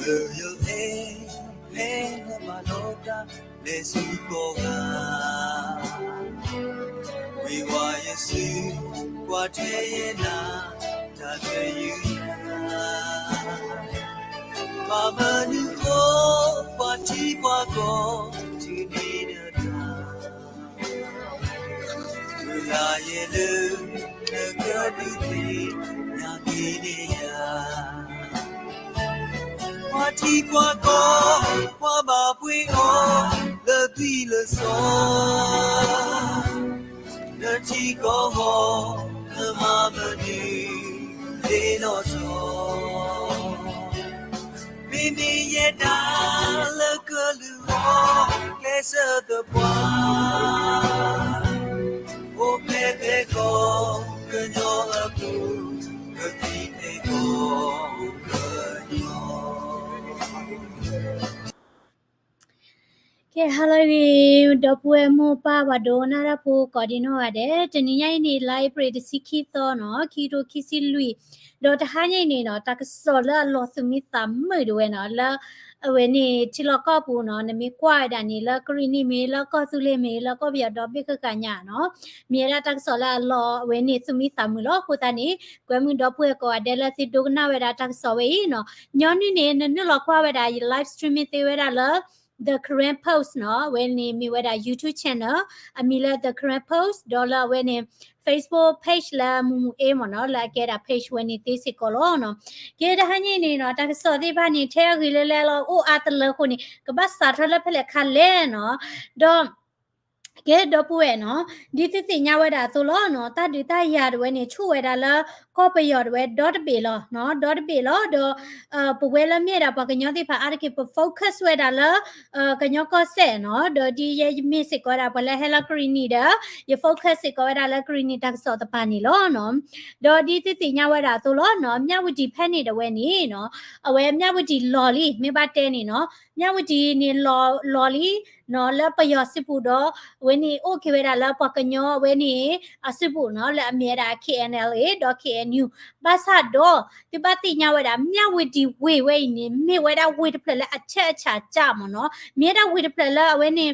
ယအဲၣ် ဖဲနဘၣ်လီၤတၢ် လဲၤဆူကီၢ်ဂၤ, ဝံၤဝါယစု ကွၢ်ထွဲယဲနၤ တၢ်ကယုၢ်နၤ, ဘၣ်မနုၤဃိ ပှၤထံပှၤကီၢ် ထုးန့ၢ်နတၢ် မုၢ်လၢ်ယဲလၢ နကဒုးသ့ၣ်ညါက့ၤန့ၢ်ယၤ, ပှၤထံပှၤကီၢ် ပှၤဘၣ်ပှ့ၤအီၤ လၢသွံၣ်လၢစီၤ, နထံကီၢ်ဂီၢ် နမၤမနုၤ သ့ၣ်နီၣ်ထီၣ်, မ့မ့ၢ်ယဲဒၣ်လၢကလုၢ်ဂီၢ် ကျဲးစၢးသပှၢ်, အိၣ်ဖျဲၣ်ဖဲကီၢ်ကညီအပူၤ, ကသံၣ်ဖဲကီၢ်ကညီ ကဲ ဟါလၢအဂ့ၤ ဒီပုၢ်ဝဲၢ်မိၢ်ပၢ် ပှၤဒိကနၣ်တၢ်ဖိကိးဒံနီၢ်ဂၤဒဲး, တနံၤညါအံၤန့ၣ် လါအ့ဖြ့ၣ် တဆံခံသီနီၤ, ခံကထိခံဆံလွံၢ်, ဒီးတဟါညါအံၤန့ၣ်နီၤ တၢ်ကစီၣ်လၢအလီၤသူၣ်မံသးမုာ်ဒၣ်ဝဲနီၤ လၢ အဝဲန့ၣ် ထံလီၢ်ကီၢ်ပူၤနီၤ နမ့ၢ်ကွၢ်ဝဲဒၣ်န့ၣ် လၢကရံၣ်နံၣ်မ့ၢ် လၢကီၢ်သူလ့ၤမ့ၢ် လၢကီၢ်ပယီၤဒီဘ့ၣ်ဃၣ်ဃၣ်ညါနီၤ, မ့ၢ်ဝဲဒၣ်တၢ်ကစီၣ်လၢအလီၤအဝဲန့ၣ် သူၣ်မံသးမုာ်လီၤ. အဃိသတးန့ၣ် ကွဲမုာ်ဒီပုၢ်ဝဲၢ်ကိးဂၤဒဲးလၢသုဒိကနၣ်ဝဲဒၣ်တၢ်ကစီၣ်ဝဲအံၤနီၤ, ညီနုၢ်န့ၣ် နနုာ်လီၤကွၢ်ဝဲဒၣ် ယ live streaming သ့ဝဲဒၣ်လၢ The Karen Post နီၤ, အဝဲန့ၣ်မ့ၢ်ဝဲဒၣ် YouTube channel အမံၤလၢ The Karen Post ဒီးလၢအဝဲန့ၣ် Facebook page လၢမူမူအ့မ့ၢ်နီၤ လၢအကဲဒၣ် page ဝဲန့ၣ်သ့စ့ၢ်ကီးလီၤနီၤ. ကဲတဟါညါအံၤန့ၣ်နီၤ တၢ်ကစီၣ်သ့ၣ်တဖၣ်န့ၣ် ထဲအဂ့ၤလၢလဲလီၤ အိၣ်အါတလၢအဃိန့ၣ် ကဘၣ်စးထီၣ်လၢဖဲလဲၣ်ခါလဲၣ်နီၤ, ဒီး ကဲဒီပုၢ်ဝဲၢ်နီၤ, ဒ်သုသ့ၣ်ညါဝဲဒၣ်အသိးလီၤနီၤ, တၢ်ဒုးတၢ်ယၤဒၣ်ဝဲန့ၣ် ဆူၣ်ဝဲဒၣ်လၢကီၢ်ပယီၤဒၣ်ဝဲဒီတဘ့ၣ်လီၤနီၤ, ဒီတဘ့ၣ်လီၤ. ဒီး ပဝဲလၢမ့ၢ်ဒၣ်ပှၤကညီသ့ၣ်တဖၣ်အါတက့ၢ် ပ focus ဝဲဒၣ်လၢ ကညီကီၢ်စဲၣ်နီၤ, ဒီးဒ်ယဲယမ့ၢ်စ့ၢ်ကီးဝဲဒၣ်ပှၤလၢဟဲလၢကရံၣ်နံၣ်ဒီး ယ focus စ့ၢ်ကီးဝဲဒၣ်လၢကရံၣ်နံၣ်တၢ်ကစီၣ်တပၤန့ၣ်လီၤနီၤ. ဒီးဒ်သုသ့ၣ်ညါဝဲဒၣ်အသိးလီၤနီၤ, မၠၣ်ဝတံၣ်ဖဲန့ၣ်ဒၣ်ဝဲန့ၣ်နီၤ, အဝဲမၠၣ်ဝတံၣ်လီၤလံ မ့ၢ်ဘၣ်တဲန့ၣ်နီၤ, မၠၣ်ဝတံၣ်န့ၣ်လီၤလံနီၤ လၢပယီၤစုပူၤဒီး အဝဲန့ၣ်အိၣ်က့ၤဝဲဒၣ်လၢပှၤကညီအဝဲန့ၣ် အစုပူၤနီၤ လၢအမ့ၢ်ဝဲဒၣ် K N L A ဒီး K N U, ဘၣ်ဆၣ်ဒီး သုဘၣ်သ့ၣ်ညါဝဲဒၣ် မၠၣ်ဝတံၣ်ဝ့ၢ်ဝဲအံၤန့ၣ် မ့ၢ်ဝဲဒၣ်ဝ့ၢ်တဖျၢၣ်လၢအဆၢအဆးကၢ်မ့ၢ်နီၤ, မ့ၢ်ဝဲဒၣ်ဝ့ၢ်တဖျၢၣ်လၢအဝဲန့ၣ်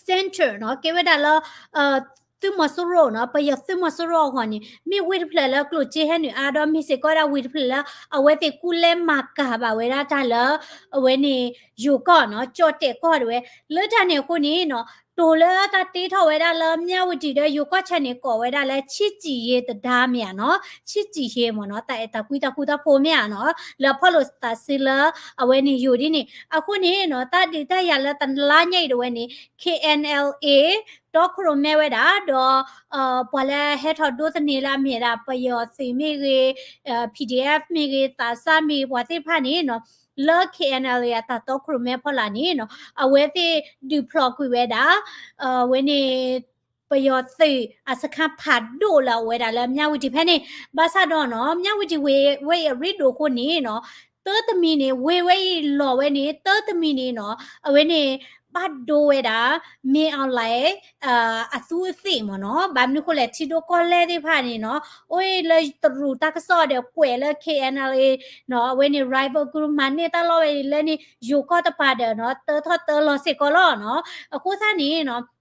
center နီၤ, ကဲဝဲဒၣ်လၢ သုးမီၤစိရိၤနီၤ, ပယီၤသုးမီၤစိရိၤအဂီၢ်န့ၣ် မ့ၢ်ဝ့ၢ်တဖျၢၣ်လၢကျိၣ်စ့ဟဲနုာ်အါ ဒီးမ့ၢ်စ့ၢ်ကီးဝဲဒၣ်ဝ့ၢ်တဖျၢၣ်လၢ အဝဲသ့ၣ်ကူလဲမၤကၤဘၣ်ဝဲဒၣ်တၢ်လၢ အဝဲန့ၣ် ယိၤကီၢ်နီၤ, ကၠီၣ်တဲာ်ကီၢ်ဒၣ်ဝဲ, လၢတၢ်န့ၣ်အဃိန့ၣ်နီၤ, တိၤလၢတၢ်တ့ထီၣ်ဝဲဒၣ်လၢမၠၣ်ဝတံၣ်ဒီးယိၤကီၢ်ဆၢန့ၣ် ကိးဝဲဒၣ်လၢ ချစ်ကြည်ရေးတံတား မ့ၢ်ဧါနီၤ, ချစ်ကြည်ရေး မ့ၢ်နီၤ, တၢ်အဲၣ်တၢ်ကွံတၢ်ဃူတၢ်ဖိးမ့ၢ်ဧါနီၤ, လၢအဖီၣ်လိာ်သးစုလၢ အဝဲန့ၣ်ယိၤဒ်န့ၣ်, အဃိန့ၣ်နီၤ တၢ်ဒုးတၢ်ယၤလၢတလါညါအံၤဒၣ်ဝဲန့ၣ် K N L A တီခိၣ်ရိၣ်မဲဝဲဒၣ် ဒီး ပှၤလၢဟဲထီၣ်ဒိးသန့ၤလၢအမ့ၢ်ဝဲဒၣ် ပယီၤသုးမ့ၢ်ဂ့ၤ, P D F မ့ၢ်ဂ့ၤ, သးစၢ်မ့ၢ်ဂ့ၤ ပှၤသ့ၣ်တဖၣ်န့ၣ်နီၤ, လၢ K N L A အတၢ်တီခိၣ်ရိၣ်မဲဖီလာ်န့ၣ်နီၤ, အဝဲသ့ၣ်ဒုးဖျိးကွံာ်ဝဲဒၣ် အဝဲန့ၣ် ပယီၤသုးအစခါဖးဒိၣ်လၢအအိၣ်ဝဲဒၣ်လၢမၠၣ်ဝတံၣ်ဖဲန့ၣ်, ဘၣ်ဆၣ်ဒီးနီၤ မၠၣ်ဝတံၣ်ဝ့ၢ်ဝဲအံၤအရ့ဒိၣ်အဃိန့ၣ်နီၤ, တၢတမံၤန့ၣ် ဝ့ၢ်ဝဲအံၤလီၤဝဲန့ၣ် တၢတမံၤန့ၣ်နီၤ, အဝဲန့ၣ် ဘၣ်ဒိဝဲဒၣ် မင်းအောင်လှိုင် အသူးအသ့ၣ်မ့ၢ်နီၤ, ဘၣ်မနုၤဃိလဲၣ် ထံဒိၣ်ကီၢ်လဲၢ်သ့ၣ်တဖၣ်န့ၣ်နီၤ, အိၣ်လၢတရူးတၢ်ကစီၣ်ဒီးကွဲးလၢ K N L A နီၤ, အဝဲန့ၣ် rival group မၤန့ၢ်တၢ်လီၢ်ဝဲအံၤလၢန့ၣ် ယိၤကီၢ်တပၤဒီးနီၤ တၢထီၣ်တၢလီၤစ့ၢ်ကီးလီၤနီၤ, အဃိသတးန့ၣ်နီၤ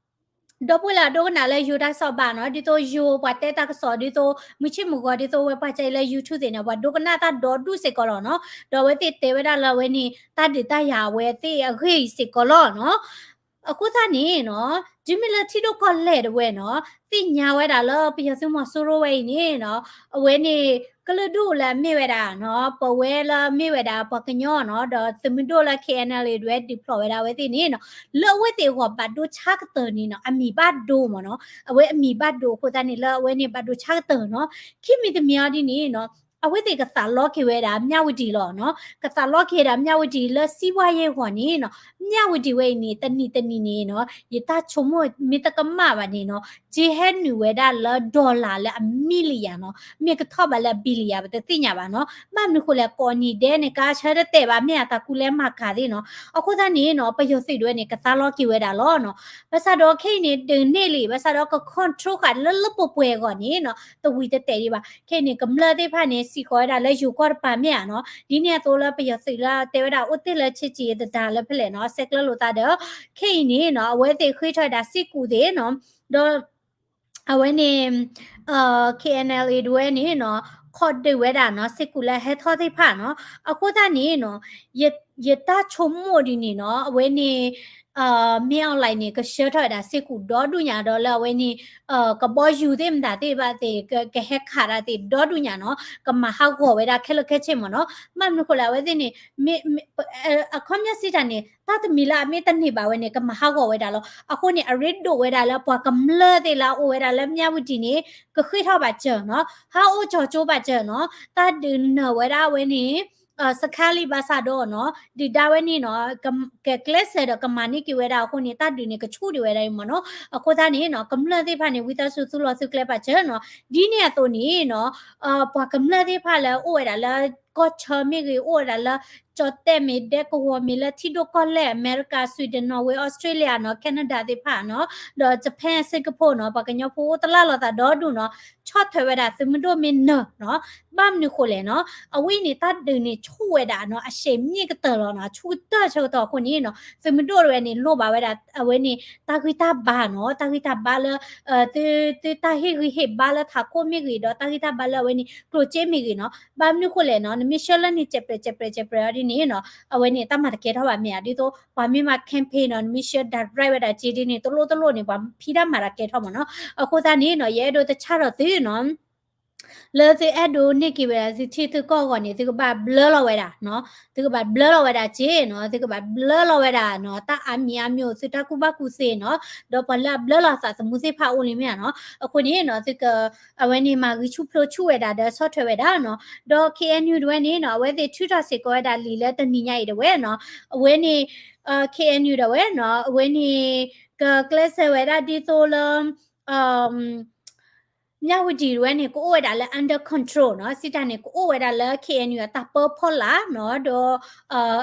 ဒီပုၢ်ဝဲၢ်လၢအဒိကနၣ်လၢယိၤတၢ်ကစီၣ်ဘၣ်နီၤ, ဒ်သိးယိၤပှၤတဲတၢ်ကစီၣ် ဒ်သိးမုၢ်ဆ့ၣ်မုၢ်ဂီၤ ဒ်သိးဝဲပှၤကၢအံၤလၢ YouTube သ့ၣ်န့ၣ် ပှၤဒိကနၣ်တၢ်ဒီဒူၣ်စ့ၢ်ကီးလီၤနီၤ, ဒီးအဝဲသ့ၣ်တဲဝဲဒၣ်လၢအဝဲန့ၣ် တၢ်ဒုးတၢ်ယၤအဝဲသ့ၣ်အဂ့ၢ်အံၤစ့ၢ်ကီးလီၤနီၤ. အဃိသတးန့ၣ်နီၤ, တုၤမ့ၢ်လၢထံဒိၣ်ကီၢ်လဲၢ်ဒၣ်ဝဲနီၤ, သ့ၣ်ညါဝဲဒၣ်လၢပယီၤသုးမီၤစိရိၤဝဲအံၤန့ၣ်နီၤ, အဝဲန့ၣ် ကလုာ်ဒူၣ်လၢအမ့ၢ်ဝဲဒၣ်နီၤ, ပဝဲလၢအမ့ၢ်ဝဲဒၣ်ပှၤကညီနီၤ, ဒီးသုးမုၢ်ဒိၣ်လၢ K N L A ဒၣ်ဝဲဒုးဖျိးဝဲဒၣ်အဝဲသ့ၣ်န့ၣ်နီၤ, လၢအဝဲသ့ၣ်အဂီၢ်ဘၣ်ဒိဆါကတၢၢ်န့ၣ်နီၤ, အမံၤဘၣ်ဒိမ့ၢ်နီၤ, အဝဲအမံၤဘၣ်ဒိအဃိသတးန့ၣ် လၢအဝဲန့ၣ်ဘၣ်ဒိဆါကတၢၢ်နီၤ, ခံမံၤတမံၤအံၤဒ်န့ၣ်နီၤ, အဝဲသ့ၣ်ကသးလီက့ၤဝဲဒၣ်မၠၣ်ဝတံၣ်လီၤနီၤ, ကသးလီက့ၤဝဲဒၣ်မၠၣ်ဝတံၣ်လၢစံးဝါယဲၢ်အဂီၢ်န့ၣ်နီၤ, မၠၣ်ဝတံၣ်ဝဲအံၤန့ၣ် တနံၤတနံၤန့ၣ်နီၤ, ယတၢ်ဆိကမိၣ်မ့ၢ်တကမၣ်ဘၣ်န့ၣ်နီၤ, က့ဟဲနုာ်ဝဲဒၣ်လၢ dollar လၢအ million နီၤ, မ့ၢ်ကထီၣ်ဘၣ်လၢ billion ပတသ့ၣ်ညါဘၣ်နီၤ, ဘၣ်မနုၤဃိလဲၣ် ကိးနံၤဒဲးန့ၣ် ကါဆၢတတဲာ်ဘၣ် မ့ၢ်အတၢ်ကူလဲမၤကၤသ့ၣ်နီၤ, အဃိသတးန့ၣ်နီၤ ပယီၤသုးဒၣ်ဝဲန့ၣ် ကသးလီက့ၤဝဲဒၣ်လီၤနီၤ, ဘၣ်ဆၣ်ဒီးခဲအံၤန့ၣ် ဒုးန့ၢ်လံ ဘၣ်ဆၣ်ဒီးက control ဃာ်လၢလၢပှဲၤပှဲၤအဂီၢ်န့ၣ်နီၤ, တဝံၤတတဲာ်ဒံးဘၣ်, ခဲအံၤန့ၣ် ကမျၢၢ်သ့ၣ်တဖၣ်န့ၣ် စံးဃီၤဝဲဒၣ်လၢယိၤကီၢ်တပၤမ့ၢ်ဧါနီၤ, ဒ်န့ၣ်အသိးလၢပယီၤသုးလၢတဲဝဲဒၣ်အိၣ်တ့ၢ်လၢဆ့ကၠံတဒါလၢဖဲလဲၣ်နီၤ ဆဲးကျၢလိာ်သးဒီး ခဲအံၤန့ၣ်နီၤ အဝဲသ့ၣ်ဃ့ထီၣ်ဝဲဒၣ်စ့ၢ်ကီးသ့ၣ်နီၤ, ဒီး အဝဲန့ၣ် KNLA ဒၣ်ဝဲန့ၣ်နီၤ ခိးဒုးဝဲဒၣ်နီၤ စ့ၢ်ကီးလၢဟဲထီၣ်သ့ၣ်တဖၣ်နီၤ, အဃိသတးန့ၣ်နီၤ ယတၢ်ဆိကမိၣ်ဒ်န့ၣ်နီၤ အဝဲန့ၣ် မ့ၢ်အီၣ်လဲၣ်န့ၣ် ကဆှၢထီၣ်ဝဲဒၣ်စ့ၢ်ကီးဒီဒူၣ်ညါဒီးလၢအဝဲန့ၣ် ကဘီယူၤသ့ၣ်မတၤသ့ၣ်တဖၣ်သ့ၣ် ကဟဲခးတၢ်သ့ၣ်ဒီဒူၣ်ညါနီၤ ကမၤဟးဂီၤဝဲဒၣ်ခဲလၢာ်ခဲဆ့မ့ၢ်နီၤ, ဘၣ်မနုၤဃိလဲၣ် အဝဲသ့ၣ်န့ၣ် အခီပညီစံးတၢ်န့ၣ် တၢ်တမံၤလၢအမ့ၢ်တန့ၢ်ဘၣ်ဝဲန့ၣ် ကမၤဟးဂီၤဝဲဒၣ်လီၤ. အဃိန့ၣ် အရ့ဒိၣ်ဝဲဒၣ်လၢပှၤကမျၢၢ်သ့ၣ်လၢအအိၣ်ဝဲဒၣ်လၢမၠၣ်ဝတံၣ်န့ၣ် ကဃ့ထီၣ်ဘၣ်စၢၤနီၤ, ဟးအိၣ်ကၠီၤကၠိဘၣ်စၢၤနီၤ, တၢ်ဒုးနၢၤဝဲဒၣ်အဝဲန့ၣ် စခါလံဘၣ်ဆၣ်ဒီးနီၤ ဒုၣ်ဒါဝဲန့ၣ်နီၤ ကကျဲးစၢးဒီးကမၤန့ၢ်က့ၤဝဲဒၣ်အဃိန့ၣ် တၢ်ဒုးန့ၣ်ကဆူၣ်ဒံးဝဲဒၣ်အံၤမ့ၢ်နီၤ, အဃိသတးန့ၣ်နီၤ ကမျၢၢ်သ့ၣ်တဖၣ်န့ၣ် ဝံသးစူၤသုလီၤသုကျဲဘၣ်စၢၤနီၤ, ဒ်န့ၣ်အသိးန့ၣ်နီၤ ပှၤကမျၢၢ်သ့ၣ်တဖၣ်လၢအိၣ်ဝဲဒၣ်လၢ ကီၢ်ဆၢမ့ၢ်ဂ့ၤ အိၣ်ဝဲဒၣ်လၢ ကၠီၣ်တဲၣ်မ့ၢ်ဒဲကဝီၤမ့ၢ်လၢထံဒိၣ်ကီၢ်လဲၢ် အမဲရကၤ Sweden Norway Australia နီၤ Canada သ့ၣ်တဖၣ်နီၤ ဒီး Japan Singapore နီၤ ပှၤကညီဖိအိၣ်တလၢ်လိာ်သးဒီဒူၣ်နီၤ ဆီၣ်ထွဲဝဲဒၣ်သုးမုၢ်ဒိၣ်မ့ၢ်နၢၤနီၤ, ဘၣ်မနုၤဃိလဲၣ်နီၤ အဝဲန့ၣ်တၢ်ဒုးန့ၣ်ဆူၣ်ဝဲဒၣ်နီၤ အရှည်မြင့်ကတၢၢ်လီၤနီၤ ဆူၣ်ကတၢၢ်ဆၢကတီၢ်အဃိန့ၣ်နီၤ သုးမုၢ်ဒိၣ်တဝဲန့ၣ် လိၣ်ဘၣ်ဝဲဒၣ်အဝဲန့ၣ် တၢ်ဂံၢ်တၢ်ဘါနီၤ တၢ်ဂံၢ်တၢ်ဘါလၢ သု သုတၢ်ဟ့ၣ်ဂံၢ်ဟ့ၣ်ဘါလၢထးခိၣ်မ့ၢ်ဂ့ၤ ဒီးတၢ်ဂံၢ်တၢ်ဘါလၢအဝဲန့ၣ် ကျိၣ်စ့မ့ၢ်ဂ့ၤနီၤ, ဘၣ်မနုၤဃိလဲၣ်နီၤ နမ့ၢ်ဆှၢလၢန့ၣ် ကဲးပြဲးကဲးပြဲးကဲးပြဲးအီၤဒ်န့ၣ်နီၤ အဝဲန့ၣ် တၢ်မၤတကဲထီၣ်ဘၣ်မ့ၢ်ဧါ ဒ်သိး ပှၤမ့ၢ်မၤ campaign နီၤ နမ့ၢ်ဆှၢ direct ဝဲဒၣ်က့ဒ်န့ၣ် တလိၣ်တလိၣ်န့ၣ် ပှၤဖံးတၢ်မၤတကဲထီၣ်မ့ၢ်နီၤ, အဃိသတးန့ၣ်နီၤ ယအဲၣ်ဒိးတဆၣ်ထီၣ်သုနီၤ လၢသုအဲၣ်ဒိးန့ၢ်က့ၤဝဲဒၣ်သုထံသုကီၢ်အဂီၢ်န့ၣ် သုကဘၣ်ဘျၢလီၤဝဲဒၣ်နီၤ, သုကဘၣ်ဘျၢလီၤဝဲဒၣ်က့နီၤ, သုကဘၣ်ဘျၢလီၤဝဲဒၣ်နီၤ, တၢ်အါမံၤအါမံၤအိၣ် သုတၢ်ကူၣ်ဘၣ်ကူၣ်သ့နီၤ, ဒီးပှၤလၢအဘျၢလီၤသးသမူသ့ၣ်တဖၣ်အိၣ်လံမ့ၢ်ဧါနီၤ, အဃိန့ၣ်နီၤ သုက အဝဲန့ၣ်မၤဂံၢ်ဆူၣ်ဖျိးဆူၣ်ဝဲဒၣ်ဒီး ဆီၣ်ထွဲဝဲဒၣ်နီၤ, ဒီး KNU တဝဲန့ၣ်နီၤ အဝဲသ့ၣ်ထုးထီၣ်စ့ၢ်ကီးဝဲဒၣ်လံာ်လၢတနံၤညါအံၤတဝဲနီၤ, အဝဲန့ၣ် KNU တဝဲနီၤ အဝဲန့ၣ် ကကျဲးစၢးဝဲဒၣ်ဒ်သိးလၢ မၠၣ်ဝတံၣ်တဝဲန့ၣ် ကအိၣ်ဝဲဒၣ်လၢ under control နီၤ, စံးတၢ်န့ၣ် ကအိၣ်ဝဲဒၣ်လၢ KNU အတၢ်ပၢဖီလာ်နီၤ, ဒီး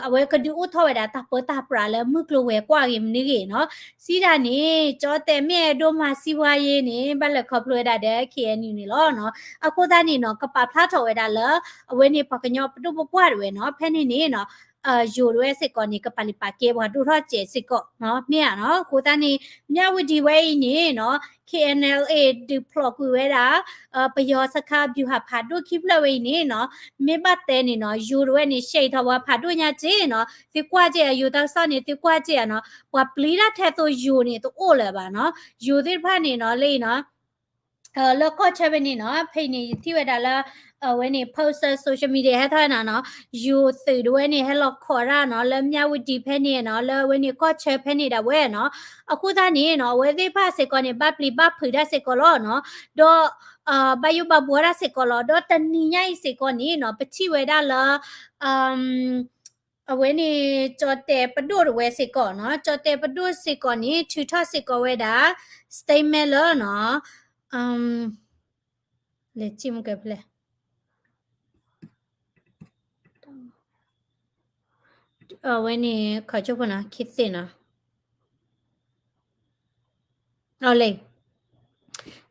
အဝဲကဒုးအိၣ်ထီၣ်ဝဲဒၣ်တၢ်ပၢတၢ်ပြးလၢမုၢ်ကျိၤဝဲၤကွာ်ဂ့ၤမနုၤဂ့ၤနီၤ, စံးတၢ်န့ၣ် ကၠီၣ်တဲၣ်မ့ၢ်အဲၣ်ဒိးမၤစံးဝါယ့ၤန့ၣ် ဘၣ်လဲၤခီဖျိဝဲဒၣ်ဒီး KNU န့ၣ်လီၤနီၤ, အဃိသတးန့ၣ်နီၤ ကပာ်ဖျါထီၣ်ဝဲဒၣ်လၢ အဝဲန့ၣ်ပှၤကညီပဒိၣ်ပပှၢ်တဝဲနီၤ, ဖဲန့ၣ်န့ၣ်နီၤ ယိၤတဝဲစ့ၢ်ကီးန့ၣ် ကပာ်လုၢ်ပာ်ကဲပှၤဒိၣ်ထီၣ်စဲးစ့ၢ်ကီးနီၤ, မ့ၢ်ဧါနီၤ, အဃိသတးန့ၣ် မၠၣ်ဝတံၣ်ဝဲအံၤန့ၣ်နီၤ KNLA ဒုးဖျိးကွံာ်ဝဲဒၣ် ပယီၤစခါ ဗျူဟာ ဖးဒိၣ်ခံဖျၢၣ်ဝဲအံၤန့ၣ်နီၤ, မ့ၢ်ဘၣ်တဲန့ၣ်နီၤ ယိၤတဝဲန့ၣ် ရှဲအံၤထီၣ်ပှၤဖးဒိၣ်ညါက့နီၤ, သုကွၢ်က့ၤအယိၤတၢ်ကစီၣ်န့ၣ် သုကွၢ်က့ၤဧါနီၤ, ပှၤပျံၤတၢ်ထဲသိးယိၤန့ၣ် တအိၣ်လၢၤဘၣ်နီၤ, ယိၤသ့ၣ်တဖၣ်န့ၣ်နီၤ လၢအံၤနီၤ လၢကီၢ်ဆၢဖဲန့ၣ်နီၤ ဖဲအံၤန့ၣ် ယထံၣ်ဝဲဒၣ်လၢ အဝဲန့ၣ် post social media ဟဲထီၣ်ဝဲဒၣ်နီၤ, ယိၤသုးတဝဲန့ၣ် ဟဲလီၤခိးတၢ်နီၤ လၢမၠၣ်ဝတံၣ်ဖဲန့ၣ်နီၤ လၢအဝဲန့ၣ်ကီၢ်ဆၢဖဲန့ၣ်ဒၣ်ဝဲနီၤ, အဃိသတးန့ၣ်နီၤ အဝဲသ့ၣ်တဖၣ်စ့ၢ်ကီးန့ၣ် ဘၣ်ပျံၤဘၣ်ဖုးတၢ်စ့ၢ်ကီးလီၤနီၤ, ဒီး ဘၣ်ယိၣ်ဘၣ်ဘှီတၢ်စ့ၢ်ကီးလီၤ, ဒီးတနံၤညါအံၤစ့ၢ်ကီးန့ၣ်နီၤ ပထံၣ်ဝဲဒၣ်လၢ အဝဲန့ၣ် ကၠီၣ်တဲၣ်ပဒိၣ်တဝဲစ့ၢ်ကီးနီၤ, ကၠီၣ်တဲၣ်ပဒိၣ်စ့ၢ်ကီးန့ၣ် ထုးထီၣ်စ့ၢ်ကီးဝဲဒၣ် statement လၢနီၤ လဲၤစံၣ်မုၢ်ကဲဖဲလဲၣ် အဝဲန့ၣ် ခီၣ်ကၠိဖိနီၤ ခံသ့ၣ်နီၤ အလဲၣ်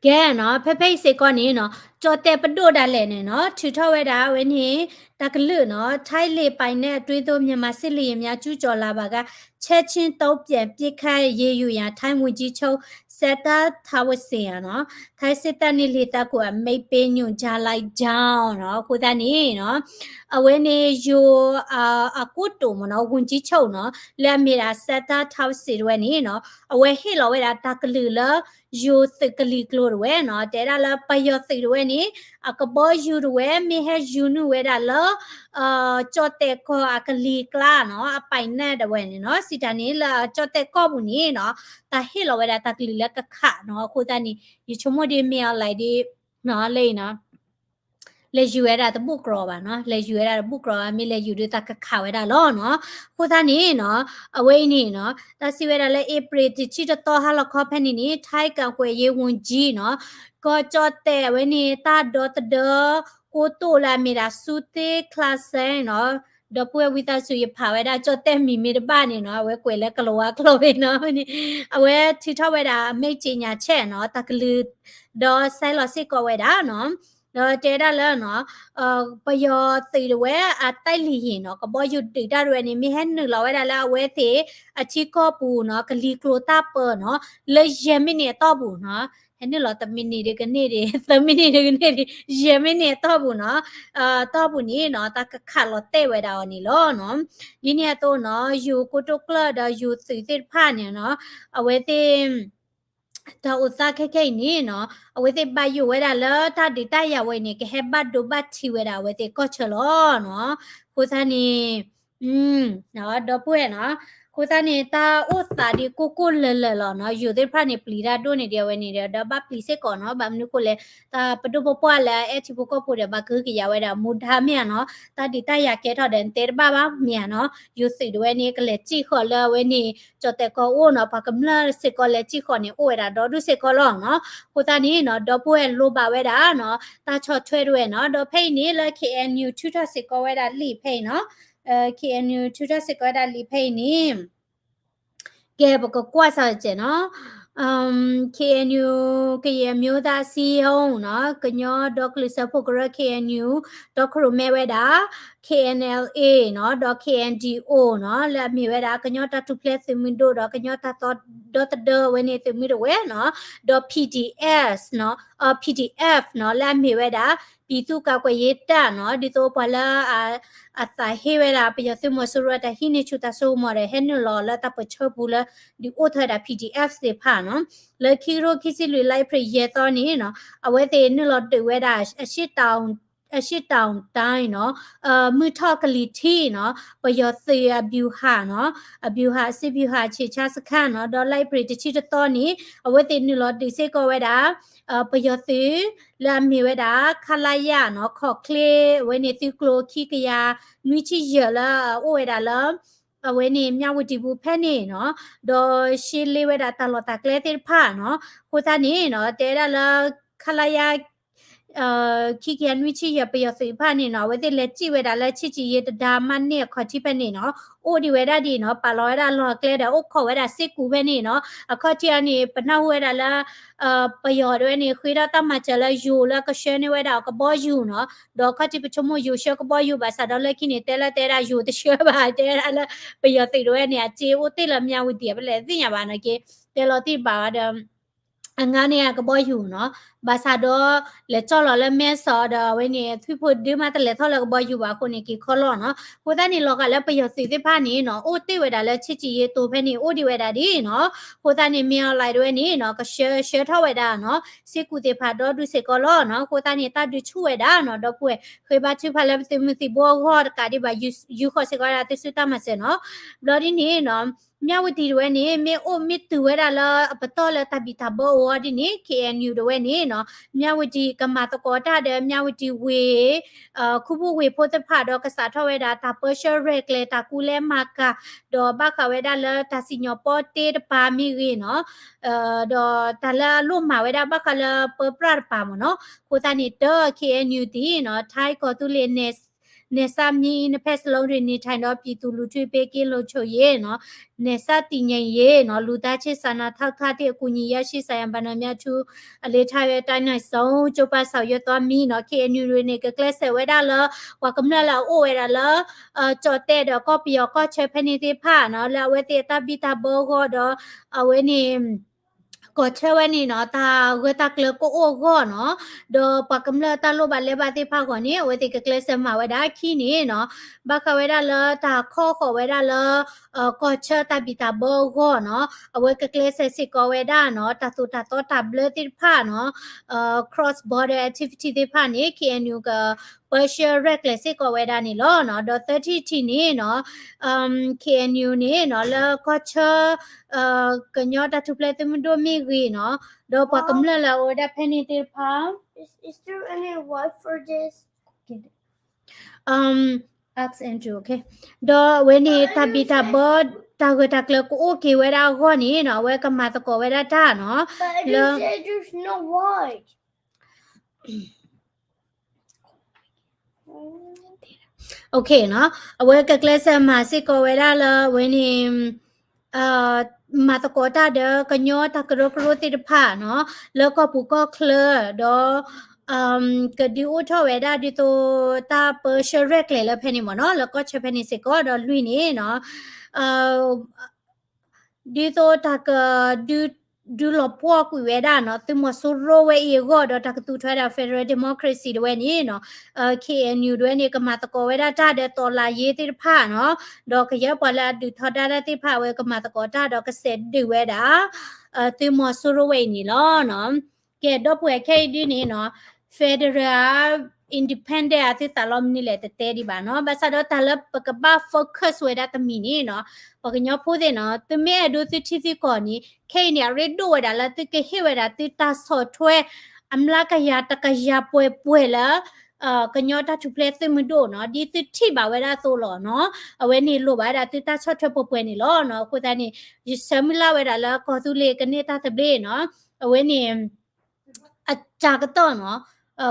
ကဲနီၤ ဖဲဖဲအံၤစ့ၢ်ကီးန့ၣ်နီၤ ကၠီၣ်တဲၣ်ပဒိၣ်ဒၣ်လဲာ်န့ၣ်နီၤ ထုးထီၣ်ဝဲဒၣ်အဝဲန့ၣ် တၢ်ကလုၢ်နီၤ ထိုင်းလေပိုင်နက်အတွင်းသို့ မြန်မာစစ်လေယာဉ်များကျူးကျော်လာပါက ချက်ခြင်းတုံ့ပြန်ပစ်ခတ်အရေးယူရန် ထိုင်းဝန်ကြီးချုပ် စံးထဝ်းဆင် နီၤ ထိုင်းစစ်တပ်နှင့် လေတပ်ကို အမိန့်ပေးညွှန်ကြားလိုက်ကြောင်း နီၤ အဃိသတးန့ၣ်နီၤ အဝဲန့ၣ် ယိၤ အကိတိာ်မ့ၢ်နီၤ ဝန်ကြီးချုပ် နီၤ လၢအမ့ၢ်ဒၣ် စံးထဝ်းဆင် တဝဲန့ၣ်နီၤ အဝဲဟ့ၣ်လီၤဝဲဒၣ်တၢ်ကလုၢ်လၢ ယိၤသုးကလံၤကျိၤတဝဲနီၤ တဲဒၣ်လၢပယီၤသုးတဝဲန့ၣ် အကဘီယူၤတဝဲ မ့ၢ်ဟဲယူၤနုာ်ဝဲဒၣ်လၢ ကၠီၣ်တဲၣ်ကီၢ်အကလံၤကျါနီၤ အပိုင်နက်တဝဲန့ၣ်နီၤ စံးတၢ်န့ၣ်လၢကၠီၣ်တဲၣ်ကီၢ်ပူၤန့ၣ်နီၤ တၢ်ဟ့ၣ်လီၤဝဲဒၣ်တၢ်ကလုၢ်လၢကခးနီၤ အဃိသတးန့ၣ် ယဆိကမိၣ်ဒ်မ့ၢ်အီၤလၢဒ် နီၤ လၢအံၤနီၤ လဲၤယူၤဝဲဒၣ်တဘူၣ်ကြီဘၣ်နီၤ လဲၤယူၤဝဲဒၣ်တဘူၣ်ကြီဘၣ် မ့ၢ်လဲၤယူၤဒုးတၢ်ကခးဝဲဒၣ်လီၤနီၤ အဃိသတးန့ၣ်နီၤ အဝဲအံၤန့ၣ်နီၤ တၢ်စံးဝဲဒၣ်လၢ အ့ဖြ့ၣ်တဆံတသီဟါလီၤခီဖဲန့ၣ်န့ၣ် ထိုင်းကာကွယ်ရေးဝန်ကြီး နီၤ ကီၢ်ကၠီၣ်တဲၣ်အဝဲန့ၣ် တၢ်ဒီသဒၢ ကိတိာ်လၢအမ့ၢ်ဒၣ် စူးသ့ချါစဲနီၤ ဒီပုၢ်ဝဲၢ်ဝံသးစူၤ ယဖးဝဲဒၣ်ကၠီၣ်တဲၣ်မံၤမ့ၢ်တဘၣ်န့ၣ်နီၤ အဝဲကွဲးလၢကလၤဝါကျိာ်ဝဲနီၤ အဝဲထုးထီၣ်ဝဲဒၣ် အမိန့်ကြေညာချက် နီၤ တၢ်ကလုၢ် ဒီးစဲးလီၤစ့ၢ်ကီးဝဲဒၣ်နီၤ ဒီးတဲဒၣ်လၢနီၤ ပယီၤသုးတဝဲအတၢ်လံၤဟံၣ်နီၤ ကဘီယူၤဒုးတၢ်တဝဲန့ၣ် မ့ၢ်ဟဲနုာ်လီၤဝဲဒၣ်လၢအဝဲသ့ၣ်အထံကီၢ်ပူၤနီၤ ကလံၤကျိၤတၢ်ပၢနီၤ လၢယဲၢ်မံးနံးအတီၢ်ပူၤနီၤ ဟဲနုာ်လီၤတမံးနံးဒ်ကန့ၢ်ဒံး သၢမံးနံးဒ်ကန့ၢ်ဒံး ယဲၢ်မံးနံးအတီၢ်ပူၤနီၤ တီၢ်ပူၤန့ၣ်နီၤ တၢ်ကခးလီၤတဲာ်ဝဲဒၣ်အီၤန့ၣ်လီၤနီၤ ဒ်န့ၣ်အသိးနီၤ ယိၤကိတိကျၢၢ်ဒီးယိၤသုးသ့ၣ်တဖၣ်န့ၣ်နီၤ အဝဲသ့ၣ် တၢ်အိၣ်သးခဲခဲအံၤန့ၣ်နီၤ အဝဲသ့ၣ်ဘၣ်ယိၣ်ဝဲဒၣ်လၢတၢ်ဒုးတၢ်ယၤဝဲန့ၣ် ကဟဲဘၣ်ဒိဘၣ်ထံးဝဲဒၣ်အဝဲသ့ၣ်ကီၢ်ဆၢလီၤနီၤ အဃိသတးန့ၣ် ဒီပုၢ်ဝဲၢ်နီၤ အဃိသတးန့ၣ် တၢ်အိၣ်သးဒ်ကိၢ်ကိၢ်လၢၤလၢၤလီၤနီၤ ယိၤသ့ၣ်တဖၣ်န့ၣ် ပျံၤတၢ်ဒိၣ်န့ၢ်ဒံးအဝဲန့ၣ်ဒီး ဒီးဘၣ်ပျံၤစ့ၢ်ကီးနီၤ ဘၣ်မနုၤဃိလဲၣ် တၢ်ပဒိၣ်ပပှၢ်လၢအအဲၣ်ထံဖိကီၢ်ဖိဒီး ဘၣ်ကဟုကယာ်ဝဲဒၣ်မူဒါမ့ၢ်ဧါနီၤ တၢ်ဒုးတၢ်ယၤကဲထီၣ်ဒီးတဲတဘၣ်ဘၣ်မ့ၢ်ဧါနီၤ ယိၤသုးတဝဲန့ၣ် ကလဲၤစံၣ်ဃီၤလၢအဝဲန့ၣ် ကၠီၣ်တဲာ်ကီၢ်အိၣ်နီၤ ပှၤကမျၢၢ်စ့ၢ်ကီးလဲၤစံၣ်ဃီၤန့ၣ် အိၣ်ဝဲဒၣ်ဒီဒူၣ်စ့ၢ်ကီးလီၤနီၤ အဃိသတးန့ၣ်နီၤ ဒီပုၢ်ဝဲၢ်လိၣ်ဘၣ်ဝဲဒၣ်နီၤ တၢ်ဆီၣ်ထွဲတဝဲနီၤ ဒီးဖဲအံၤန့ၣ် လၢ K N U ထုးထီၣ်စ့ၢ်ကီးဝဲဒၣ်လံာ်ဖဲအံၤနီၤ K N U ထုးထီၣ်စ့ၢ်ကီးဝဲဒၣ်လံာ်ဖဲအံၤန့ၣ် ကဲ ပကကွၢ်စၢ်တစဲးနီၤ K N U ကရင်အမျိုးသားအစည်းအရုံးနီၤ ကညီဒီကလုာ်စၢဖှိၣ်ကရၢ K N U ဒီးခရိၣ်မဲဝဲဒၣ် K N L A နီၤ ဒီး K N D O နီၤ လၢအမ့ၢ်ဝဲဒၣ် ကညီတၢ်ထူၣ်ဖျဲးသုးမုၢ်ဒိၣ်ဒီး ကညီတၢ်သီဒီသဒၢဝဲန့ၣ်သုးမုၢ်ဒိၣ်ဝဲနီၤ ဒီး P D S နီၤ P D F နီၤ လၢအမ့ၢ်ဝဲဒၣ် ပြည်သူ့ကာကွယ်ရေးတပ် နီၤ ဒ်သိးပှၤလၢ အသးဟ့ဝဲဒၣ် ပယီၤသုးမီၤစိရိၤအတၢ်ဟံးန့ၢ်ဆူၣ်တၢ်စိကမီၤဒီး ဟဲနုာ်လီၤလၢတၢ်ပၢၢ်ဆၢပူၤလၢ ဒုးအိၣ်ထီၣ်ဝဲဒၣ် P D F သ့ၣ်တဖၣ်နီၤ လၢခံကထိခံဆံလွံၢ် လါအ့ဖြ့ၣ်ယဲၢ်သီန့ၣ်နီၤ အဝဲသ့ၣ်နုာ်လီၤဒုးဝဲဒၣ် အရှေ့တောင်တိုင်းနီၤ မုၢ်ထီၣ်ကလံၤထံးနီၤ ပယီၤသုးအဗျူဟာနီၤ အဗျူဟာ စစ်ဗျူဟာ အခြေချစခန်းနီၤ ဒီးလါအ့ဖြ့ၣ်တဆံတသီန့ၣ် အဝဲသ့ၣ်နုာ်လီၤဒုးစ့ၢ်ကီးဝဲဒၣ် ပယီၤသုး လၢအမ့ၢ်ဝဲဒၣ် ခလရ နီၤ ခီၣ်ချ့ အဝဲန့ၣ်သုးကျိၤခံကယၤနွံဆံယဲၢ်လၢအအိၣ်ဝဲဒၣ်လၢ အဝဲန့ၣ် မြဝတီပူၤဖဲန့ၣ်နီၤ ဒီးရှင်းလင်းဝဲဒၣ်တၢ်လီၢ်တၢ်ကျဲသ့ၣ်တဖၣ်နီၤ အဃိသတးန့ၣ်နီၤ တဲဝဲဒၣ်လၢ ခလရ ခံကယၤနွံဆံယဲၢ် ပယီၤသုးတဖၣ်န့ၣ်နီၤ အဝဲသ့ၣ်လဲၤစံၣ်ဝဲဒၣ်လၢ ချစ်ကြည်ရေး တံတားအမှတ်နှစ် အခီၣ်ထံးဖဲန့ၣ်နီၤ အိၣ်ဒံးဝဲဒၣ်ဒ်နီၤ ပာ်လီၤဝဲဒၣ်လီၢ်ကျဲဒီး အိၣ်ခိးဝဲဒၣ်စ့ကူးဖဲန့ၣ်နီၤ အခီၣ်ထံးအံၤန့ၣ် ပနၢ်ဟူဝဲဒၣ်လၢ ပယီၤတဝဲန့ၣ် ဃ့ထီၣ်တၢ်မၤစၢၤလၢယိၤလၢကဆှၢန့ၢ်ဝဲဒၣ်အီၤကဘီယူၤနီၤ ဒီးခီၣ်ထံးပဆိကမိၣ်ယိၤဆှၢကဘီယူၤဘၣ်ဆၣ်ဒီးလၢခံန့ၣ် တဲလၢတဲဒၣ်ယိၤတဆှၢဘၣ် တဲဒၣ်လၢ ပယီၤသုးတဝဲန့ၣ် အစ့အိၣ်တ့ၢ်လၢ မြဝတီ အဖဲလဲၣ်သ့ၣ်ညါဘၣ်နီၤက့ တဲလီၤတံၢ်ဘၣ်ဝဲဒီး အငါန့ၣ်အကဘီယူၤနီၤ, ဘၣ်ဆၣ်ဒီး လဲၤကၠီၣ်လီၤလၢမဲဆီးဒီး အဝဲန့ၣ် ထွံၣ်ဖိဒုမးတလဲၤထီၣ်လၢကဘီယူၤဘၣ်အဃိန့ၣ် က့ၤခီလီၤနီၤ. အဃိသတးန့ၣ် လီၤဂာ်လၢပယီၤသုးသ့ၣ်တဖၣ်န့ၣ်နီၤ အိၣ်တ့ၢ်ဝဲဒၣ်လၢ ချစ်ကြည်ရေး တိၤဖဲန့ၣ် အိၣ်ဒံးဝဲဒၣ်ဒ်နီၤ. အဃိသတးန့ၣ် မင်းအောင်လှိုင် တဝဲန့ၣ်နီၤ ကဆှၢဆှၢထီၣ်ဝဲဒၣ်နီၤ စ့ကူးသ့ၣ်တဖၣ်ဒီဒူၣ်စ့ၢ်ကီးလီၤနီၤ. အဃိသတးန့ၣ် တၢ်ဒုးဆူၣ်ဝဲဒၣ်နီၤ ဒီပုၢ်ဝဲၢ် ဃ့ဘါထုကဖၣ်လၢပသုးမုၢ်သံၣ်ဘိအဂီၢ်တကးဒံးဘၣ် ယူၤဃီၤစ့ၢ်ကီးဝဲဒၣ်သုစုတၢ်မၤစၢၤနီၤ. ဘျီဒ်န့ၣ်နီၤ မြဝတီ တဝဲန့ၣ် မ့ၢ်အိၣ်မ့ၢ်တုၤဝဲဒၣ်လၢအပတီၢ်လၢတၢ်ဘံၣ်တၢ်ဘၢအဂီၢ်ဒ်န့ၣ် K N U တဝဲန့ၣ်နီၤ မြဝတီ ကမၤသကိးတၢ်ဒီး မြဝတီ ဝ့ၢ် ခူပူၤဝ့ၢ်ဖိသ့ၣ်တဖၣ်ဒီး ကစးထီၣ်ဝဲဒၣ်တၢ်ပၢဆှၢရဲၣ်ကျဲၤတၢ်ကူလဲမၤကၤ ဒီးဘၣ်ဃးဝဲဒၣ်လၢတၢ်စံၣ်ညီၣ်ပီတ့တပၤမ့ၢ်ဂ့ၤနီၤ ဒီးတၢ်လၢအလိၣ်မၤဝဲဒၣ်ဘၣ်ဃးလၢပၢပြၣ်တပၤမ့ၢ်နီၤ. အဃိသတးန့ၣ် တ K N U သ့ၣ်နီၤ ထိုင်း ကီၢ်သူလ့ၤ နယ်စပ်မျဉ်း နှစ်ဖက်စလုံးတွင် နေထိုင်သော ပြည်သူလူထု ဘေးကင်းလုံခြုံရေးနီၤ နယ်စပ်တည်ငြိမ်ရေးနီၤ လူသားချင်းစာနာထောက်ထားသည့် အကူအညီရရှိစေရန် ပန်တော်များထူး အလေးထား၍ အတတ်နိုင်ဆုံး ကြိုးပမ်းဆောင်ရွက်သွားမည်နီၤ. K N U န့ၣ် ကကျဲးစၢးဝဲဒၣ်လၢ ပှၤကမျၢၢ်လၢအအိၣ်ဝဲဒၣ်လၢ ကၠီၣ်တဲၣ်ဒီးကီၢ်ပယီၤကီၢ်ဆၢဖဲန့ၣ်သ့ၣ်တဖၣ်နီၤ လၢအဝဲသ့ၣ်အတၢ်ဘံၣ်တၢ်ဘၢအဂီၢ်ဒီး အဝဲန့ၣ် ကီၢ်ဆၢဝဲန့ၣ်နီၤ တၢ်ဂၢၢ်တၢ်ကျၢၤကအိၣ်အဂီၢ်နီၤ ဒီးပှၤကမျၢၢ်တၢ်လိၣ်ဘၣ်လဲၤဘၣ်သ့ၣ်တဖၣ်အဂီၢ်န့ၣ် အဝဲသ့ၣ်ကကျဲးစၢးမၤဝဲဒၣ်အခံန့ၣ်နီၤ ဘၣ်ဃးဝဲဒၣ်လၢတၢ်ခီဃီၤဝဲဒၣ်လၢ ကီၢ်ဆၢတၢ်ဘံၣ်တၢ်ဘၢအဂီၢ်နီၤ အဝဲကကျဲးစၢးစ့ၢ်ကီးဝဲဒၣ်နီၤ တၢ်သိၣ်တၢ်သီတၢ်ဘျၢသ့ၣ်တဖၣ်နီၤ cross border activity သ့ၣ်တဖၣ်န့ၣ် K N U ကပၢဆှၢရဲၣ်ကျဲၤစ့ၢ်ကီးဝဲဒၣ်န့ၣ်လီၤနီၤ. ဒီး သၢထံၣ်တထံၣ် န့ၣ်နီၤ K N U န့ၣ်နီၤ လၢကီၢ်ဆၢ ကညီတၢ်ထူၣ်ဖျဲးသုးမုၢ်ဒိၣ်မ့ၢ်ဂ့ၤနီၤ ဒီးပှၤကမျၢၢ်လၢအအိၣ်ဝဲဒၣ်ဖဲန့ၣ်သ့ၣ်တဖၣ် Ask Andrew, okay. ဒီးအဝဲန့ၣ် တၢ်ဘံၣ်တၢ်ဘၢ တၢ်ဂၢၢ်တၢ်ကျၢၤကအိၣ်က့ၤဝဲဒၣ်အဂီၢ်န့ၣ်နီၤ အဝဲကမၤသကိးဝဲဒၣ်တၢ်နီၤ လၢ Okay နီၤ အဝဲကကျဲးစၢးမၤစ့ၢ်ကီးဝဲဒၣ်လၢအဝဲန့ၣ် မၤသကိးတၢ်ဒီးကညီတၢ်ကရၢကရိသ့ၣ်တဖၣ်နီၤ လၢကီၢ်ပူၤကီၢ်ချၢ ဒီး ကဒုးအိၣ်ထီၣ်ဝဲဒၣ်ဒ်သိးတၢ်ပၢဆှၢရဲၣ်ကျဲၤလၢဖဲန့ၣ်မ့ၢ်နီၤ, လၢကီၢ်ဆၢဖဲန့ၣ်စ့ၢ်ကီး ဒီးလွံၢ်န့ၣ်နီၤ ဒ်သိးတၢ်က ဒုးလီၤပှီၢ်ကွံာ်ဝဲဒၣ်နီၤ သုးမီၤစိရိၤဝဲအံၤအဂီၢ် ဒီးတၢ်ကသူထွဲဒၣ် Federal Democracy တဝဲန့ၣ်နီၤ KNU တဝဲန့ၣ် ကမၤသကိးဝဲဒၣ်တၢ်ဒီးတော်လှန်ရေးသ့ၣ်တဖၣ်နီၤ, ဒီးကယဲၢ်ပှၤလၢအဒုးထီဒါတၢ်သ့ၣ်တဖၣ် အဝဲကမၤသကိးတၢ်ဒီးကစဲးဒုးဝဲဒၣ် သုးမီၤစိရိၤဝဲအံၤန့ၣ်လီၤနီၤ. ကဲ ဒီပုၢ်ဝဲၢ်ခဲအံၤဒုန့ၣ်နီၤ federal independent အသုသးလီမနုၤလဲၣ်တတဲဒံးဘၣ်နီၤ, ဘၣ်ဆၣ်ဒီးတၢ်လၢပကဘၣ် focus ဝဲဒၣ်တမံၤန့ၣ်နီၤ ပှၤကညီဖိသ့ၣ်နီၤ သုမ့ၢ်အဲၣ်ဒိးသုထံသုကီၢ်န့ၣ် ခဲအံၤန့ၣ် အရ့ဒိၣ်ဝဲဒၣ်လၢသုကဟ့ၣ်ဝဲဒၣ်သုတၢ်ဆီၣ်ထွဲ အမျးကယၤတကယၤပှဲၤပှဲၤလၢ ကညီတၢ်ထူၣ်ဖျဲးသုးမုၢ်ဒိၣ်နီၤ, ဒ်သုထံၣ်ဘၣ်ဝဲဒၣ်အသိးလီၤနီၤ, အဝဲန့ၣ်လိၣ်ဘၣ်ဝဲဒၣ်သုတၢ်ဆီၣ်ထွဲပှဲၤပှဲၤန့ၣ်လီၤနီၤ. အဃိသတးန့ၣ် ယဆၢမုၢ်လၢ်ဝဲဒၣ်လၢကီၢ်သူလ့ၤကန့ၢ်တၢ်သဘျ့နီၤ, အဝဲန့ၣ် အစှၤကတၢၢ်နီၤ,